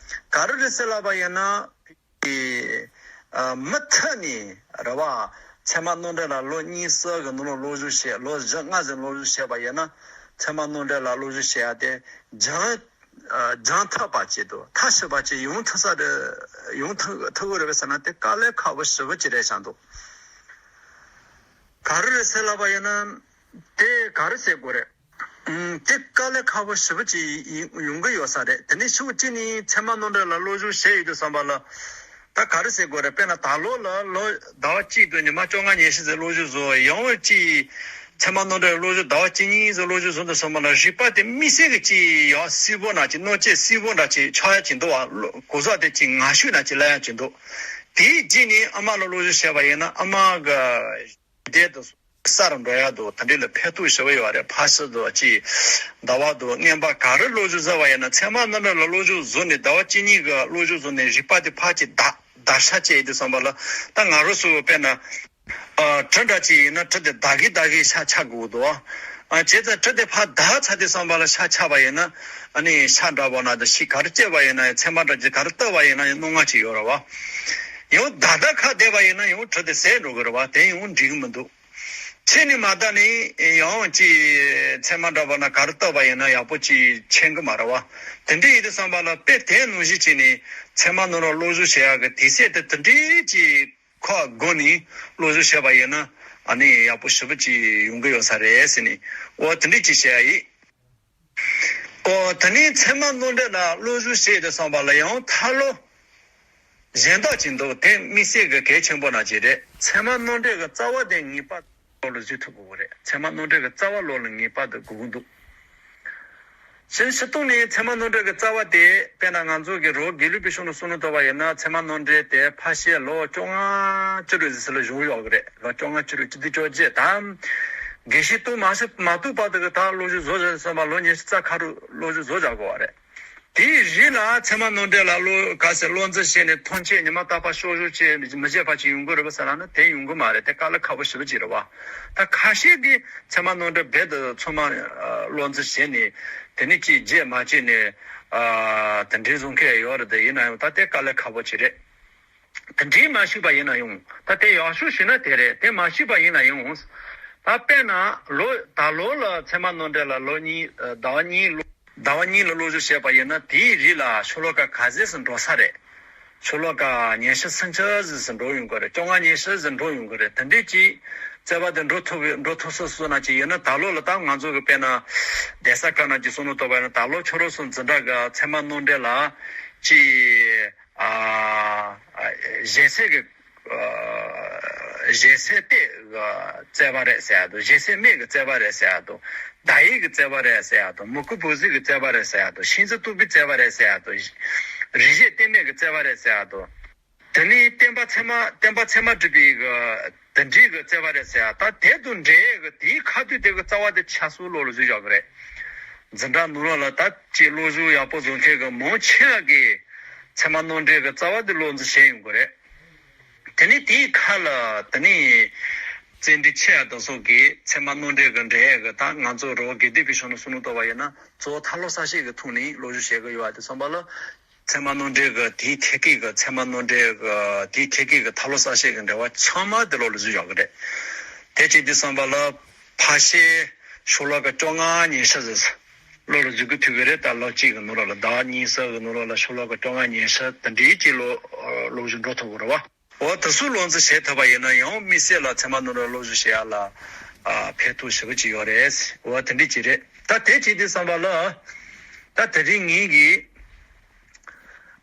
ག་རེ་རེད་ཟེར་ལབ་པ་ཡིན་ན། ཨེ། ཨ། མུ་མཐུད་ནས་རེད་བ། ཚད་མ་ནོར་འདྲེན་ལ་ལོ་གཉིས་གསུམ་གི་ནང་ལོགས་སློབ་སྦྱོང་བྱས། ལོ་བཞི་ལྔ་ཙམ་སློབ་སྦྱོང་བྱས་པ་ཡིན་ན། ཚད་མ་ནོར་འདྲེན་ལ་སློབ་སྦྱོང་བྱེད་ཡ་དེ་སྦྱང་ཨ། སྦྱང་ཐུབ་པ་ཅིག་དང་མཐར་ཕྱིན་པ་ཅིག་ཡོང་ཐུབ་ས་རེད། ཡོང་ཐུབ་ཐུབ་ཀྱི་རེད་པས་ཟེར་ན། དེ་དཀའ་ལས་ཁག་པོ་ཞེ་པོ་ཅིག་རེད་བཞག་འདུག་ག་རེ་རེད་ཟེར་ལབ་པ་ཡིན་ན། དེ་ག་རེ་ཟེར་དགོས་རེད། ཨུམ། དེ་དཀའ་ལས་ཁག་པོ་ཞེ་པོ་ཅིག་ཡིན་ཡོང་གི་ཡོད་ས་རེད། དེ་ནས་ཕྱོགས་གཅིག་ནས་ཚད་མ་ནོར་འདྲེན་ལ་སློབ་སྦྱོང་བྱས་ཡོད་དུས་ཙམ་པ་ལ། ད་ག་རེ་ཟེར་དགོས་རེད། དཔེར་ན་ད་ལོ་ལ་ལོ་ཟླ་བ་གཅིག་དང་ཉི་མ་བཅོ་ལྔ་ཉི་ཤུ་ཙམ་སློབ་སྦྱོང་བཟོ། ཡང་གཅིག་ཚད་མ་ནོར་འདྲེན་སློབ་སྦྱོང་ཟླ་བ་གཅིག་གཉིས་ཙམ་སློབ་སྦྱོང་བཟོ་དུས་ཙམ་པ་ལ། རིག་པ་དེ་དམིགས་བསལ་གྱི་ཅིག་ཡག་སིལ་བོ་འདྲ་ཅིག། རྣམ་དཔྱོད་སིལ་བོ་འདྲ་ཅིག་ཆགས་ཡ་ཅིག་འདུག་བ། གོ་ས་དེ་ཅིག་ངར་ཤུགས་འདྲ་ཅིག་སླེབས་ཡ་ཅིག་འདུག་དེའི་རྗེས་ནས་ཨ་མ་ལ་སློབ་སྦྱོང་བྱས་པ་ཡིན་ན། ཨ་མ་གི་འདས་དུ་ས་རུ་འགྲོ་ཡ་དང་དེ་འདྲ་ལ་ཕན་ཐོགས་ཞེ་པོ་ཡོད་རེད། ཕ་ཤི་དང་ཅིག་ཟླ་བ་དང་རྔན་པ་ག་རེ་སློབ་སྦྱོང་བཟོ་བ་ཡིན་ན། ཚད་མ་ནོར་འདྲེན་ལ་སློབ་སྦྱོང་བཟོ་ནས་ཟླ་བ་གཅིག་གཉིས་ཀྱི་སློབ་སྦྱོང་བཟོ་ནས་རིག་པ་དེ་ཕར་ཅིག་བརྡར་བརྡར་ཤ་བཅད་ཡོད་དུས་ཙམ་པ་ལ། ད་ང་རང་ཚོ་དཔེར་ན་ཨ། གྲི་འདྲ་ཅིག་ཡིན་ན། གྲི་དེ་བརྡར་གི་བརྡར་གི་ཤ་ཆག་དགོས་འདུག་ཨ། བྱས་ཙང་གྲི་དེ་ཕར་བརྡར་ཚར་དུས་ཙམ་པ་ལ་ཤ་ཆག་པ་ཡིན་ན། ཨ་ནི་ཤ་འདྲ་པོ་ན་དང་ཤིག་ག་རེ་བཅད་པ་ཡིན་ན། ཚད་མ་འདྲ་ཅིག་ག་རེ་བཏབ་པ་ཡིན་ན་ཡང་རྣོ་ངར་ཅིག་ཡོད་རེད་བ། ཡང་བརྡར་བརྡར་ཁ་བསྡད་པ་ཡིན་ན་ཡང་གྲི་དེ་ཟད་འགྲོ་གི་རེད་བ། དེ་ཡང་འགྲིག་གི་མི་འདུག་ཕྱི་ནས་མ་བལྟས་ནས་ཡང་ཅིག་ཚད་མ་འདྲ་པོ་ན་ག་རེ་བཏབ་པ་ཡིན་ན་ཡག་པོ་ཅིག་མཁྱེན་གི་མ་རེད་བ། དེ་འདྲ་ཡིན་དུས་ཙམ་པ་ལ། དཔེ་དེ་ནང་བཞིན་བྱས་ནས་ཚད་མ་ནོར་འདྲེན་སློབ་སྦྱོང་བྱེད་ཡག་གི་དུས་ཚོད་དེ་དེ་འདྲ་ཅིག་ཁག་དགོས་ནས་སློབ་སྦྱོང་བྱས་པ་ཡིན་ན། ཨ་ནི་ཡག་པོ་ཞེ་པོ་ཅིག་ཡོང་གི་ཡོད་ས་རེད་ཟེར་ནས། འོ་དེ་འདྲ་ཅིག་བཤད་ཡ་ཡིན། ཨོ། དེ་ནས་ཚད་མ་ནོར་འདྲེན་ལ་སློབ་སྦྱོང་བྱེད་དུས་ཙམ་པ་ལ་ཡང་ཐར་ལམ་གཞན་དག་ཅིག་འདུག་དེ་དམིགས་བསལ་གྱི་གལ་ཆེན་པོ་འདྲ་ཅིག་རེད། ཚད་མ་ནོར་འདྲེན་གྱི་རྩ་བ་དེ་ངེས་པར་དུ་ལོགས་ལ་འཛུལ་ཐུབ་དགོས་རེད། ཚད་མ་ནོར་འདྲེན་གྱི་རྩ་བ་ལོགས་ལ་ངེས་པར་དུ་དགོས་ཀྱི་འདུག་གཞན་སྤྱིར་བཏང་ནས་ཚད་མ་ནོར་འདྲེན་གྱི་རྩ་བ་དེ། དཔེར་ན་ང་ཚོ་གི་རོགས་དགེ་ལུགས་པའི་ཕྱོགས་ནས་བསམ་བློ་བཏང་བ་ཡིན་ན། ཚད་མ་ནོར་འདྲེན་དེ་ཕལ་ཆེར་ལོ་བཅོ་ལྔ་བཅུ་དྲུག་ཙམ་ལ་བཞུགས་ཡོད་ཀྱི་རེད། ལོ་བཅོ་ལྔ་བཅུ་དྲུག་བཅུ་བདུན་བཅོ་བརྒྱད་དང་། དགེ་བཤེས་གཏོང་མ་ཤེས་མ་ཐུབ་བར་དུ་གི་ད་སློབ་སྦྱོང་བཟོ་བཟོ་བསམ་པ་ལོ་ཉི་ཤུ་རྩ་ཁ་རུ་སློབ་སྦྱོང་བཟོ་བཞག་དགོས་པ་རེད། དེའི་རྗེས་ལ་ཚད་མ་ནོར་འདྲེན་ལ་བློ་ག་ཚད་བློ་འཛིན་བྱས་ནས་ཐོན་སྐྱེད་ཉི་མ་རྟག་པར་ཤོག་ཤོག་བྱས་མི་བྱེད་པ་ཅིག་ཡོང་གི་རེད་པ་ཟེར་ན། དེ་ཡོང་གི་མ་རེད། དེ་དཀའ་ལས་ཁག་པོ་ཞེ་པོ་ཅིག་རེད་བ། ད་ཁ་ཤས་ཀྱིས་ཚད་མ་ནོར་འདྲེན་རྦད་དེ་ཚང་མ་ཨ་བློ་འཛིན་བྱས་ནས། དེ་ནས་ཅིག་བརྗེད་མ་བྱས་ནས་ཨ་དེ་འདྲའི་བཟོ་མཁན་ཡོད་རེད། དེ་ཡིན་ན་ཡང་ད་དེ་དཀའ་ལས་ཁག་པོ་ཅིག་རེད། དེ་འདྲའི་མ་ཤེས་པ་ཡིན་ན་ཡང་། ད་དེ་ཡག་ཤོས་ཞུས་ན་དེ་རེད། དེ་མ་ཤེས་པ་ཡིན་ན་ཡང་། ད་དཔེར་ན་ལོ་ད་ལོ་ལ་ཚད་མ་ནོར་འདྲེན་ལ་ལོ་གཉིས་ཨ་ཟླ་བ་གཉིས་ལོ་ཟླ་བ་གཉིས་ལ་སློབ་སྦྱོང་བྱས་པ་ཡིན་ན། དེའི་རྗེས་ལ་ཤོ་ལོ་ཀ་ག་ཚད་ཙམ་འགྲོ་ས་རེད། ཤོ་ལོ་ཀ་ཉི་ཤུ་སུམ་ཅུ་ཙམ་འགྲོ་ཡོང་གི་རེད། བཅོ་ལྔ་ཉི་ཤུ་ཙམ་འགྲོ་ཡོང་གི་རེད། དེ་འདྲའི་ཅིག་རྩོད་པ་དེ་འགྲོ་ཐུབ་འགྲོ་ཐུབ་སོ་སོ་ན་ཅིག་ཡིན་ན། ད་ལོ་ལ་ད་ང་ཚོ་གི་དཔེར་ན་གདན་ས་ཁག་ན་ཅིག་བསམ་བློ་བཏང་བ་ཡིན་ན། ད་ལོ་ཁྱོད་རང་ཚོ་འཛིན་གྲྭ་གི་ཚད་མ་ནོར་འདྲེན་ལ་ཅིག་ཨ་གཞན་སེལ་གྱི་ཨ་གཞན་སེལ་གཏེ་གི་རྩོད་པ་རེད་ཟེར་ཡ་དང་། གཞན་སེལ་སྨན་གྱི་རྩོད་པ་རེད་ཟེར་ཡ་དང་། བརྡ་ཡིག་གི་རྩོད་པ་རེད་ཟེར་ཡ་དང་། མུ་གུ་བུ་གཟུགས་ཀྱི་རྩོད་པ་རེད་ཟེར་ཡ་དང་། ཤིང་རྩི་གཏུབ་པའི་རྩོད་པ་རེད་ཟེར་ཡ་དང་། རིག་བྱེད་གཏེར་མའི་གི་རྩོད་པ་རེད་ཟེར་ཡ་དང་། དེ་ནས་བསྟན་པ་ཚད་མ་བསྟན་པ་ཚད་མ་སྒྲུབ་པའི་གི་དེ་འདྲའི་གི་རྩོད་པ་རེད་ཟེར་ཡ། ད་དེ་དང་འབྲེལ་གི་དེའི་ཁ་ཐུག་དེ་གི་རྩ་བ་དེ་ཆ་སོ་ལོགས་ལ་འཛུལ་བཞག་གི་རེད། འཛིན་གྲྭ་ནང་ལོགས་ལ་ད་ཅིག་སློབ་སྦྱོང་ཡག་པོ་བཟོ་མཁན་གི་མང་ཆེ་བ་གིས་ཚད་མ་ནོར་འདྲེན་གི་རྩ་བ་དེ་ལོགས་འཛིན་བྱས་ཡོང་གི་རེད། དེ་ནས་དེའི་ཁ་ལ་དེ་ནས་བཙན་འདི་ཆེ་ཡ་དང་སོགས་ཀྱིས་ཚད་མ་ནོར་འདྲེན་གི་འགྲེལ་ཡ་གི། ད་ང་ཚོ་རོགས་དགེ་ལྡན་པའི་ཕྱོགས་ནས་བསམ་བློ་བཏང་བ་ཡིན་ན། གཙོ་བོ་ཐར་ལམ་གསལ་བྱེད་ཀྱི་ཐོག་ནས་སློབ་སྦྱོང་བྱེད་ཀྱི་ཡོད་པ་དེ་ཚང་མ་ལ། ཚད་མ་ནོར་འདྲེན་གྱི་དེའི་ཐད་ཀའི་གི་ཚད་མ་ནོར་འདྲེན་གྱི་དེའི་ཐད་ཀའི་གི་ཐར་ལམ་གསལ་བྱེད་ཀྱི་འགྲེལ་པ་ཚང་མ་དེ་ལོགས་ལ་འཛུལ་བཞག་གི་རེད། དེ་བྱེད་དུས་ཙམ་པ་ལ་ཕལ་ཆེར་ཤོ་ལོ་ཀ་བཅོ་ལྔ་ཉི་ཤུ་ཙམ་ལོགས་ལ་འཛུལ་གྱི་ཐུག་གི་རེད། ད་ལོ་གཅིག་གི་ནང་ལོགས་ལ། ཟླ་བ་གཉིས་གསུམ་གི་ནང་ལོགས་ལ་ཤོ་ལོ་ཀ་བཅོ་ལྔ་ཉི་ཤུ་དེ་འདྲའི་ཅིག་ལོ་སློབ་སྦྱོང་འགྲོ་ཐུབ་ཀྱི་རེད་བ། འོ་དེ་ཚོ་ལོགས་འཛིན་བྱེད་ཐུབ་པ་ཡིན་ན་ཡང་དམིགས་བསལ་ལ་ཚད་མ་ནོར་འདྲེན་སློབ་སྦྱོང་བྱེད་ཡ་ལ་ཨ་ཕན་ཐོགས་ཞེ་པོ་ཅིག་ཡོད་རེད། འོ་དེ་འདྲ་ཅིག་རེད། ད་དེ་བྱེད་དུས་ཙམ་པ་ལ་ད་དེ་རིང་ངེད་ཀྱིས་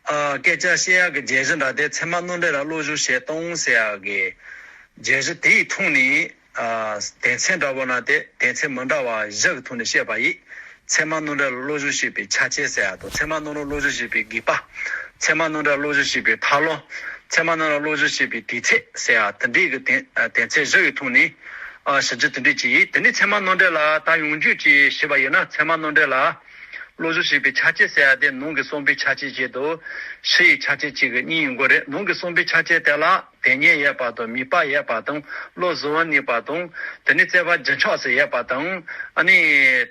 ཨ་སྐད་ཆ་བཤད་ཡག་གི་བརྗོད་གཞི་འདྲ་དེ། ཚད་མ་ནོར་འདྲེན་ལ་སློབ་སྦྱོང་བྱེད་སྟངས་ཟེར་ཡག་གི་བརྗོད་གཞི་དེའི་ཐོག་ནས། ཨ་སྡེ་ཚན་འདྲ་པོ་ན་དེ་སྡེ་ཚན་མི་འདྲ་བ་བཞི་གི་ཐོག་ནས་བཤད་པ་ཡིན། ཚད་མ་ནོར་འདྲེན་ལ་སློབ་སྦྱོང་བྱེད་པའི་ཆ་རྐྱེན་ཟེར་ཡ་དང་། ཚད་མ་ནོར་འདྲེན་སློབ་སྦྱོང་བྱེད་པའི་དགོས་པ། ཚད་མ་ནོར་འདྲེན་སློབ་སྦྱོང་བྱེད་པའི་ཐབས་ལམ། ཚད་མ་ནོར་འདྲེན་སློབ་སྦྱོང་བྱེད་པའི་དུས་ཚོད་ཟེར་ཡ་དེ་འདྲའི་གི་སྡེ་སྡེ་ཚན་བཞི་ཡི་ཐོག་ནས་ཨ་ཞིབ་འཇུག་དེ་འདྲ་ཅིག་ཡིན། དེ་ནས་ཚད་མ་ནོར་འདྲེན་ལ་ད་ཡོངས་རྫོགས་ཀྱི་ཞུས་པ་ཡིན་ན། ཚད་མ་ནོར་འདྲེན་ལ་ བློ་བཟོ་བྱེད་པའི་ཆ་བཅས་ཟེར་ཡ་དེ་ནང་གི་གསུམ་པའི་ཆ་བཅས་བྱས་འདུག་ཕྱི་ཡི་ཆ་བཅས་གཅིག་གི་གཉིས་ཡོང་གི་རེད། ནང་གི་གསུམ་པའི་ཆ་བཅས་དེ་ལ་དེ་ཉིད་ཡོད་པ་དང་། མིད་པ་ཡོད་པ་དང་། བློ་གཟུ་བོར་གནས་པ་དང་། དེ་ནས་བརྩེ་བ་བརྗིད་ཆགས་སུ་ཡོད་པ་དང་། ཨ་ནི་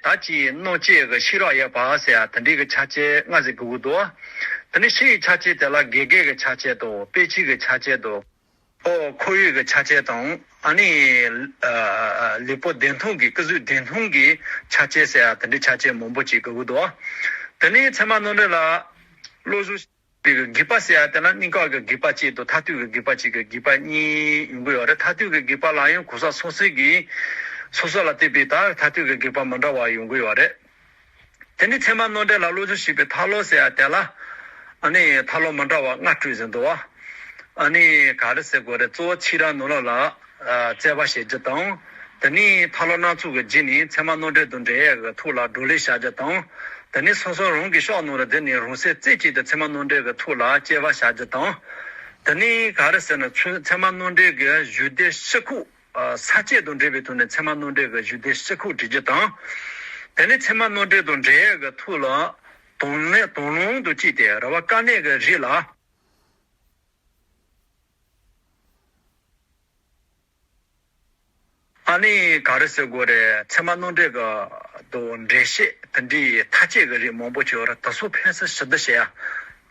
ད་ཅི་སྣང་བཅས་ཀྱི་ཤེས་རབ་ཡོད་པ་ཟེར་ཡ་དེ་འདྲའི་གི་ཆ་བཅས་ལྔ་ཟེར་དགོས་ཀྱི་འདུག་དེ་ནས་ཕྱི་ཡི་ཆ་བཅས་དེ་ལ་དགེ་རྒན་གྱི་ཆ་བཅས་དང་། དཔེ་ཆའི་གི་ཆ་བཅས་དང་། ཨོ། ཁོར་ཡུག་གི་ཆ་བཅས་དང་། ཨ་ནི་ཨ་ལུས་པོ་བདེ་ཐང་གི། སྐུ་གཟུགས་བདེ་ཐང་གི་ཆ་བཅས་ཟེར་ཡ་དེ་འདྲའི་ཆ་བཅས་མང་པོ་ཅིག་དགོས་ཀྱི་འདུག་དེ་ནས་ཚད་མ་རྣམ་འགྲེལ་ལ་བློ་བཟོ་བྱེད་པའི་དགོས་པ་ཟེར་ཡ་དེ་ལ་གནས་སྐབས་ཀྱི་དགོས་པ་གཅིག་དང་། མཐར་ཐུག་གི་དགོས་པ་གཅིག་གི་དགོས་པ་གཉིས་ཡོང་གི་ཡོད་རེད། མཐར་ཐུག་གི་དགོས་པ་ལ་ཡང་གོ་ས་སོ་སོའི་གི་སོ་སོ་ལ་བལྟས་པའི་ད་མཐར་ཐུག་གི་དགོས་པ་མི་འདྲ་བ་ཡོང་གི་ཡོད་རེད། དེ་ནས་ཚད་མ་རྣམ་འགྲེལ་ལ་བློ་བཟོ་བྱེད་པའི་ཐབས་ལམ་ཟེར་ཡ་དེ་ལ། ཨ་ནི་ཐབས་ལམ་མི་འདྲ་བ་ལྔ་སྤྲོས་ཟིན་འདུག་བ། ཨ་ནི་ག་རེ་ཟེར་དགོས་རེད། གཙོ་བོ་ཚིག་ར་ནང་ལོགས་ལ་ཨ་བརྩེ་བ་བྱེད་རྒྱུ་དང་། དེ་ནས་ཐབས་ལམ་སྣ་ཚོགས་ཀྱི་བརྒྱུད་ནས་ཚད་མ་རྣམ་འགྲེལ་དང་འབྲེལ་ཡོད་ཀྱི་ཐོག་ལ་བགྲོ་གླེང་བྱ་རྒྱུ་དང་། དེ་ནས་སོ་སོ་རང་གི་ཕྱོགས་ནང་ལ་དེ་ནས་རང་སེམས་རྩེ་གཅིག་ཏུ་ཚད་མ་རྣམ་འགྲེལ་གྱི་ཐོག་ལ་དཔྱད་པ་བྱ་རྒྱུ་དང་། དེ་ནས་ག་རེ་ཟེར་ན། ཚུ་ཚད་མ་རྣམ་འགྲེལ་གྱི་གཞུག་སྡེ་སྤྱི་ཁོག་ས་བཅད་དང་འབྲེལ་བའི་ཐོག་ནས་ཚད་མ་རྣམ་འགྲེལ་གྱི་གཞུག་སྡེ་སྤྱི་ཁོག་འབྲི་རྒྱུ་དང་། དེ་ནས་ཚད་མ་རྣམ་འགྲེལ་དང་འབྲེལ་ཡོད་ཀྱི་ཐོག་ལ་དང་ལེན་དང་བླངས་དང་བཅས་ཏེ་རེད་བ། དཀའ་གནད་ཀྱི་རིགས་ལ། ཨ་ནི་ག་རེ་ཟེར་དགོས་རེད། ཚད་མ་རྣམ་འགྲེལ་གྱི་དང་འགྲེལ་བཤད་དེ་འདྲའི་མཐའ་དཔྱད་ཀྱི་རིགས་མང་པོ་ཅིག་ཡོད་རེད། དེ་ཚོ་ཕལ་ཆེར་ཞིབ་ལྟ་བྱེད་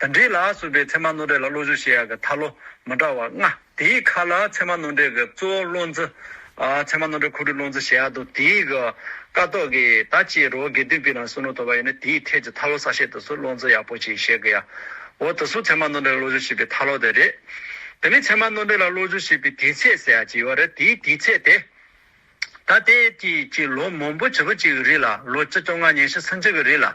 ཡ། དེ་འདྲའི་ལ་སོགས་པའི་ཚད་མ་རྣམ་འགྲེལ་ལ་བློ་བཟོ་བྱེད་ཡ་གི་ཐབས་ལམ་མི་འདྲ་བ་ལྔ། དེའི་ཁ་ལ་ཚད་མ་རྣམ་འགྲེལ་གྱི་གཙོ་བོ་བློ་འཛིན། ཨ། ཚད་མ་རྣམ་འགྲེལ་ཁོ་རང་བློ་འཛིན་བྱེད་ཡག་དང་། དེའི་གི་ཀ་ཏོག་གི་ད་ཅི་རོ་དགེ་ལྡན་པའི་ནང་གསུང་རབ་ཐོབ་པ་ཡིན་ན། དེའི་ཐད་ཀྱི་ཐབས་ལམ་གསལ་བཤད་དེ་ཚོ་བློ་འཛིན་ཡག་པོ་ཅིག་བྱེད་དགོས་ཡ། འོ། དེ་ཚོ་ཚད་མ་རྣམ་འགྲེལ་བློ་བཟོ་བྱེད་པའི་ཐབས་ལམ་དེ་རེད། དེ་ནས་ཚད་མ་རྣམ་འགྲེལ་ལ་བློ་བཟོ་བྱེད་པའི་དུས་ཚོད་ཟེར་ཡ་ཅིག་ཡོད་རེད། དེའི་དུས་ཚོད་དེ། ད་ལྟའི་ཅིག་ཅིག་ལོ་མང་པོ་བྱིས་པ་ཅིག་གི་རིང་ལ། ལོ་བཅུ། བཅོ་ལྔ། ཉི་ཤུ། སུམ་ཅུ་གི་རིང་ལ།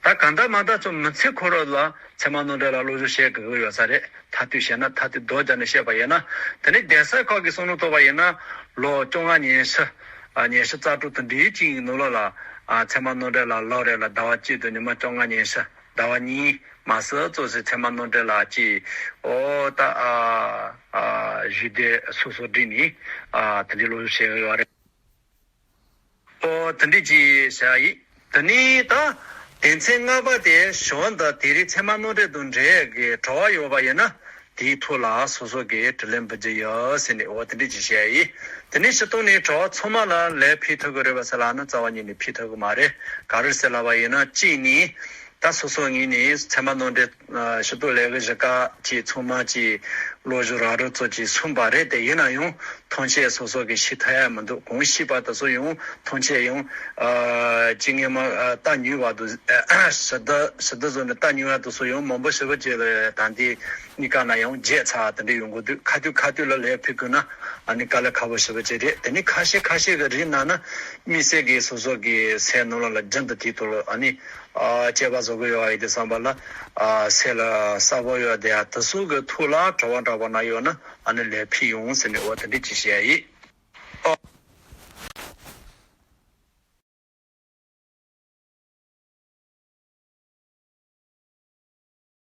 ད་གང་ལྟར་མ་ལྟར་ཚོ་མི་ཚེ་འཁོར་བ་ལ་ཚད་མ་རྣམ་འགྲེལ་ལ་བློ་བཟོ་བྱེད་དགོས་ཀྱི་ཡོད་ས་རེད། མཐར་ཐུག་བཤད་ན། མཐར་ཐུག་རྡོག་རྒྱག་ནས་བཤད་པ་ཡིན་ན། དེ་ནས་གདན་ས་ཁག་གི་གསུང་རབ་ཐོབ་པ་ཡིན་ན། ལོ་བཅོ་ལྔ། ཉི་ཤུ། ཨ། ཉི་ཤུ་རྩ་དྲུག་དང་འདིའི་ཅིག་ནང་ལོགས་ལ། ཨ། ཚད་མ་རྣམ་འགྲེལ་ལ་ལོ་རེ་ལ་ཟླ་བ་གཅིག་དང་ཉི་མ་བཅོ་ལྔ། ཉི་ཤུ། ཟླ་བ་གཉིས་མ་ཟད་ཙམ་ཞིག་ཚད་མ་རྣམ་འགྲེལ་ལ་ཅིག་འོ། ད། ཨ། ཨ། གཞུག་སྡེ་སོ་སོ་བྲིས་ནས། ཨ། དེ་འདྲའི་བློ་བཟོ་བྱེད་ཀྱི་ཡོད་རེད། ཨོ། དེ་འདྲ་ཅིག་བྱ་ཡིན། དེ་ནས་ད་སྡེ་ཚན་ལྔ་པ་དེ་གཞུང་དང་དེ་རིང་ཚད་མ་རྣམ་འགྲེལ་དང་འབྲེལ་གྱི་དྲི་བ་ཡོད་པ་ཡིན་ན། དེའི་ཐོག་ལ་སོ་སོ་གིས་དྲིས་ལན་འབུལ་རྒྱུ་ཡོད་ཟེར་ནས། འོ། དེ་འདྲ་ཅིག་བྱ་ཡིན། དེ་ནས་སྤྱིར་བཏང་ནས་དྲི་བ་ཚང་མ་ལ་ལན་ཕུལ་ཐུབ་ཀྱི་རེད་པ་ཟེར་ལབ་ན། རྩ་བ་ཉིད་ནས་ཕུལ་ཐུབ་ཀྱི་མ་རེད། ག་རེ་ཟེར་ལབ་པ་ཡིན་ན། གཅིག་ནས་ད་སོ་སོ་ངོས་ནས་ཚད་མ་རྣམ་འགྲེལ་ཞིབ་འཇུག་ལས་ཀ་བྱེད་སྐབས་ཅིག་ཚང་མ་ཅིག་བློ་བཟོ་རག་རོགས་ཚོ་ཅིག་གསུངས་པ་རེད་དེ། ཡིན་ན་ཡང་ཐམས་ཅད་སོ་སོ་གིས་ཤེས་ཐུབ་ཡ་མི་འདུག་གང་ཤེས་པ་དེ་ཚོ་ཡང་ཐམས་ཅད་ཡང་། ཨ། ཅིག་སྔོན་མ། ཨ། ལྟ་མྱོང་བ་དང་། ཞིབ་ལྟ་ཞིབ་ལྟ་བཟོ་ནས་ལྟ་མྱོང་བ་དེ་ཚོ་ཡང་མང་པོ་ཞེ་པོ་ཅིག་ལ་ད་ལྟའི་གནས་སྐབས་ན་ཡང་བརྗེད་ཚར་དེ་འདྲ་ཡོང་གི་འདུག་ཁ་ཐུག་ཁ་ཐུག་ལ་ལན་ཕུལ་དགོས་ན། ཨ་ནི་དཀའ་ལས་ཁག་པོ་ཞེ་པོ་ཅིག་རེད། དེ་ནས་ཁ་ཤས་ཁ་ཤས་ཀྱི་རིགས་ནང་ན་དམིགས་བསལ་གྱི་སོ་སོ་གི་སེམས་ནང་ལ་རྒྱུན་དུ་དེའི་ཐོག་ལ། ཨ་ནི། ཨ། དཔྱད་པ་བཟོ་གི་ཡོད་པ་ཡིན་དུས་ཙམ་པ་ལ། ཨ། སེམས་ལ་གསལ་པོ་ཡོད་དེ། ཨ། དེ་ཚོ་གི་ཐོག་ལ་དྲི་བ་འདྲ་པོ་ན་ཡོད་ན། ཨ་ནི་ལན་ཕུལ་ཡོང་ཟེར་ནས། འོ། དེ་འདྲ་ཅིག་བྱས་ཡིན།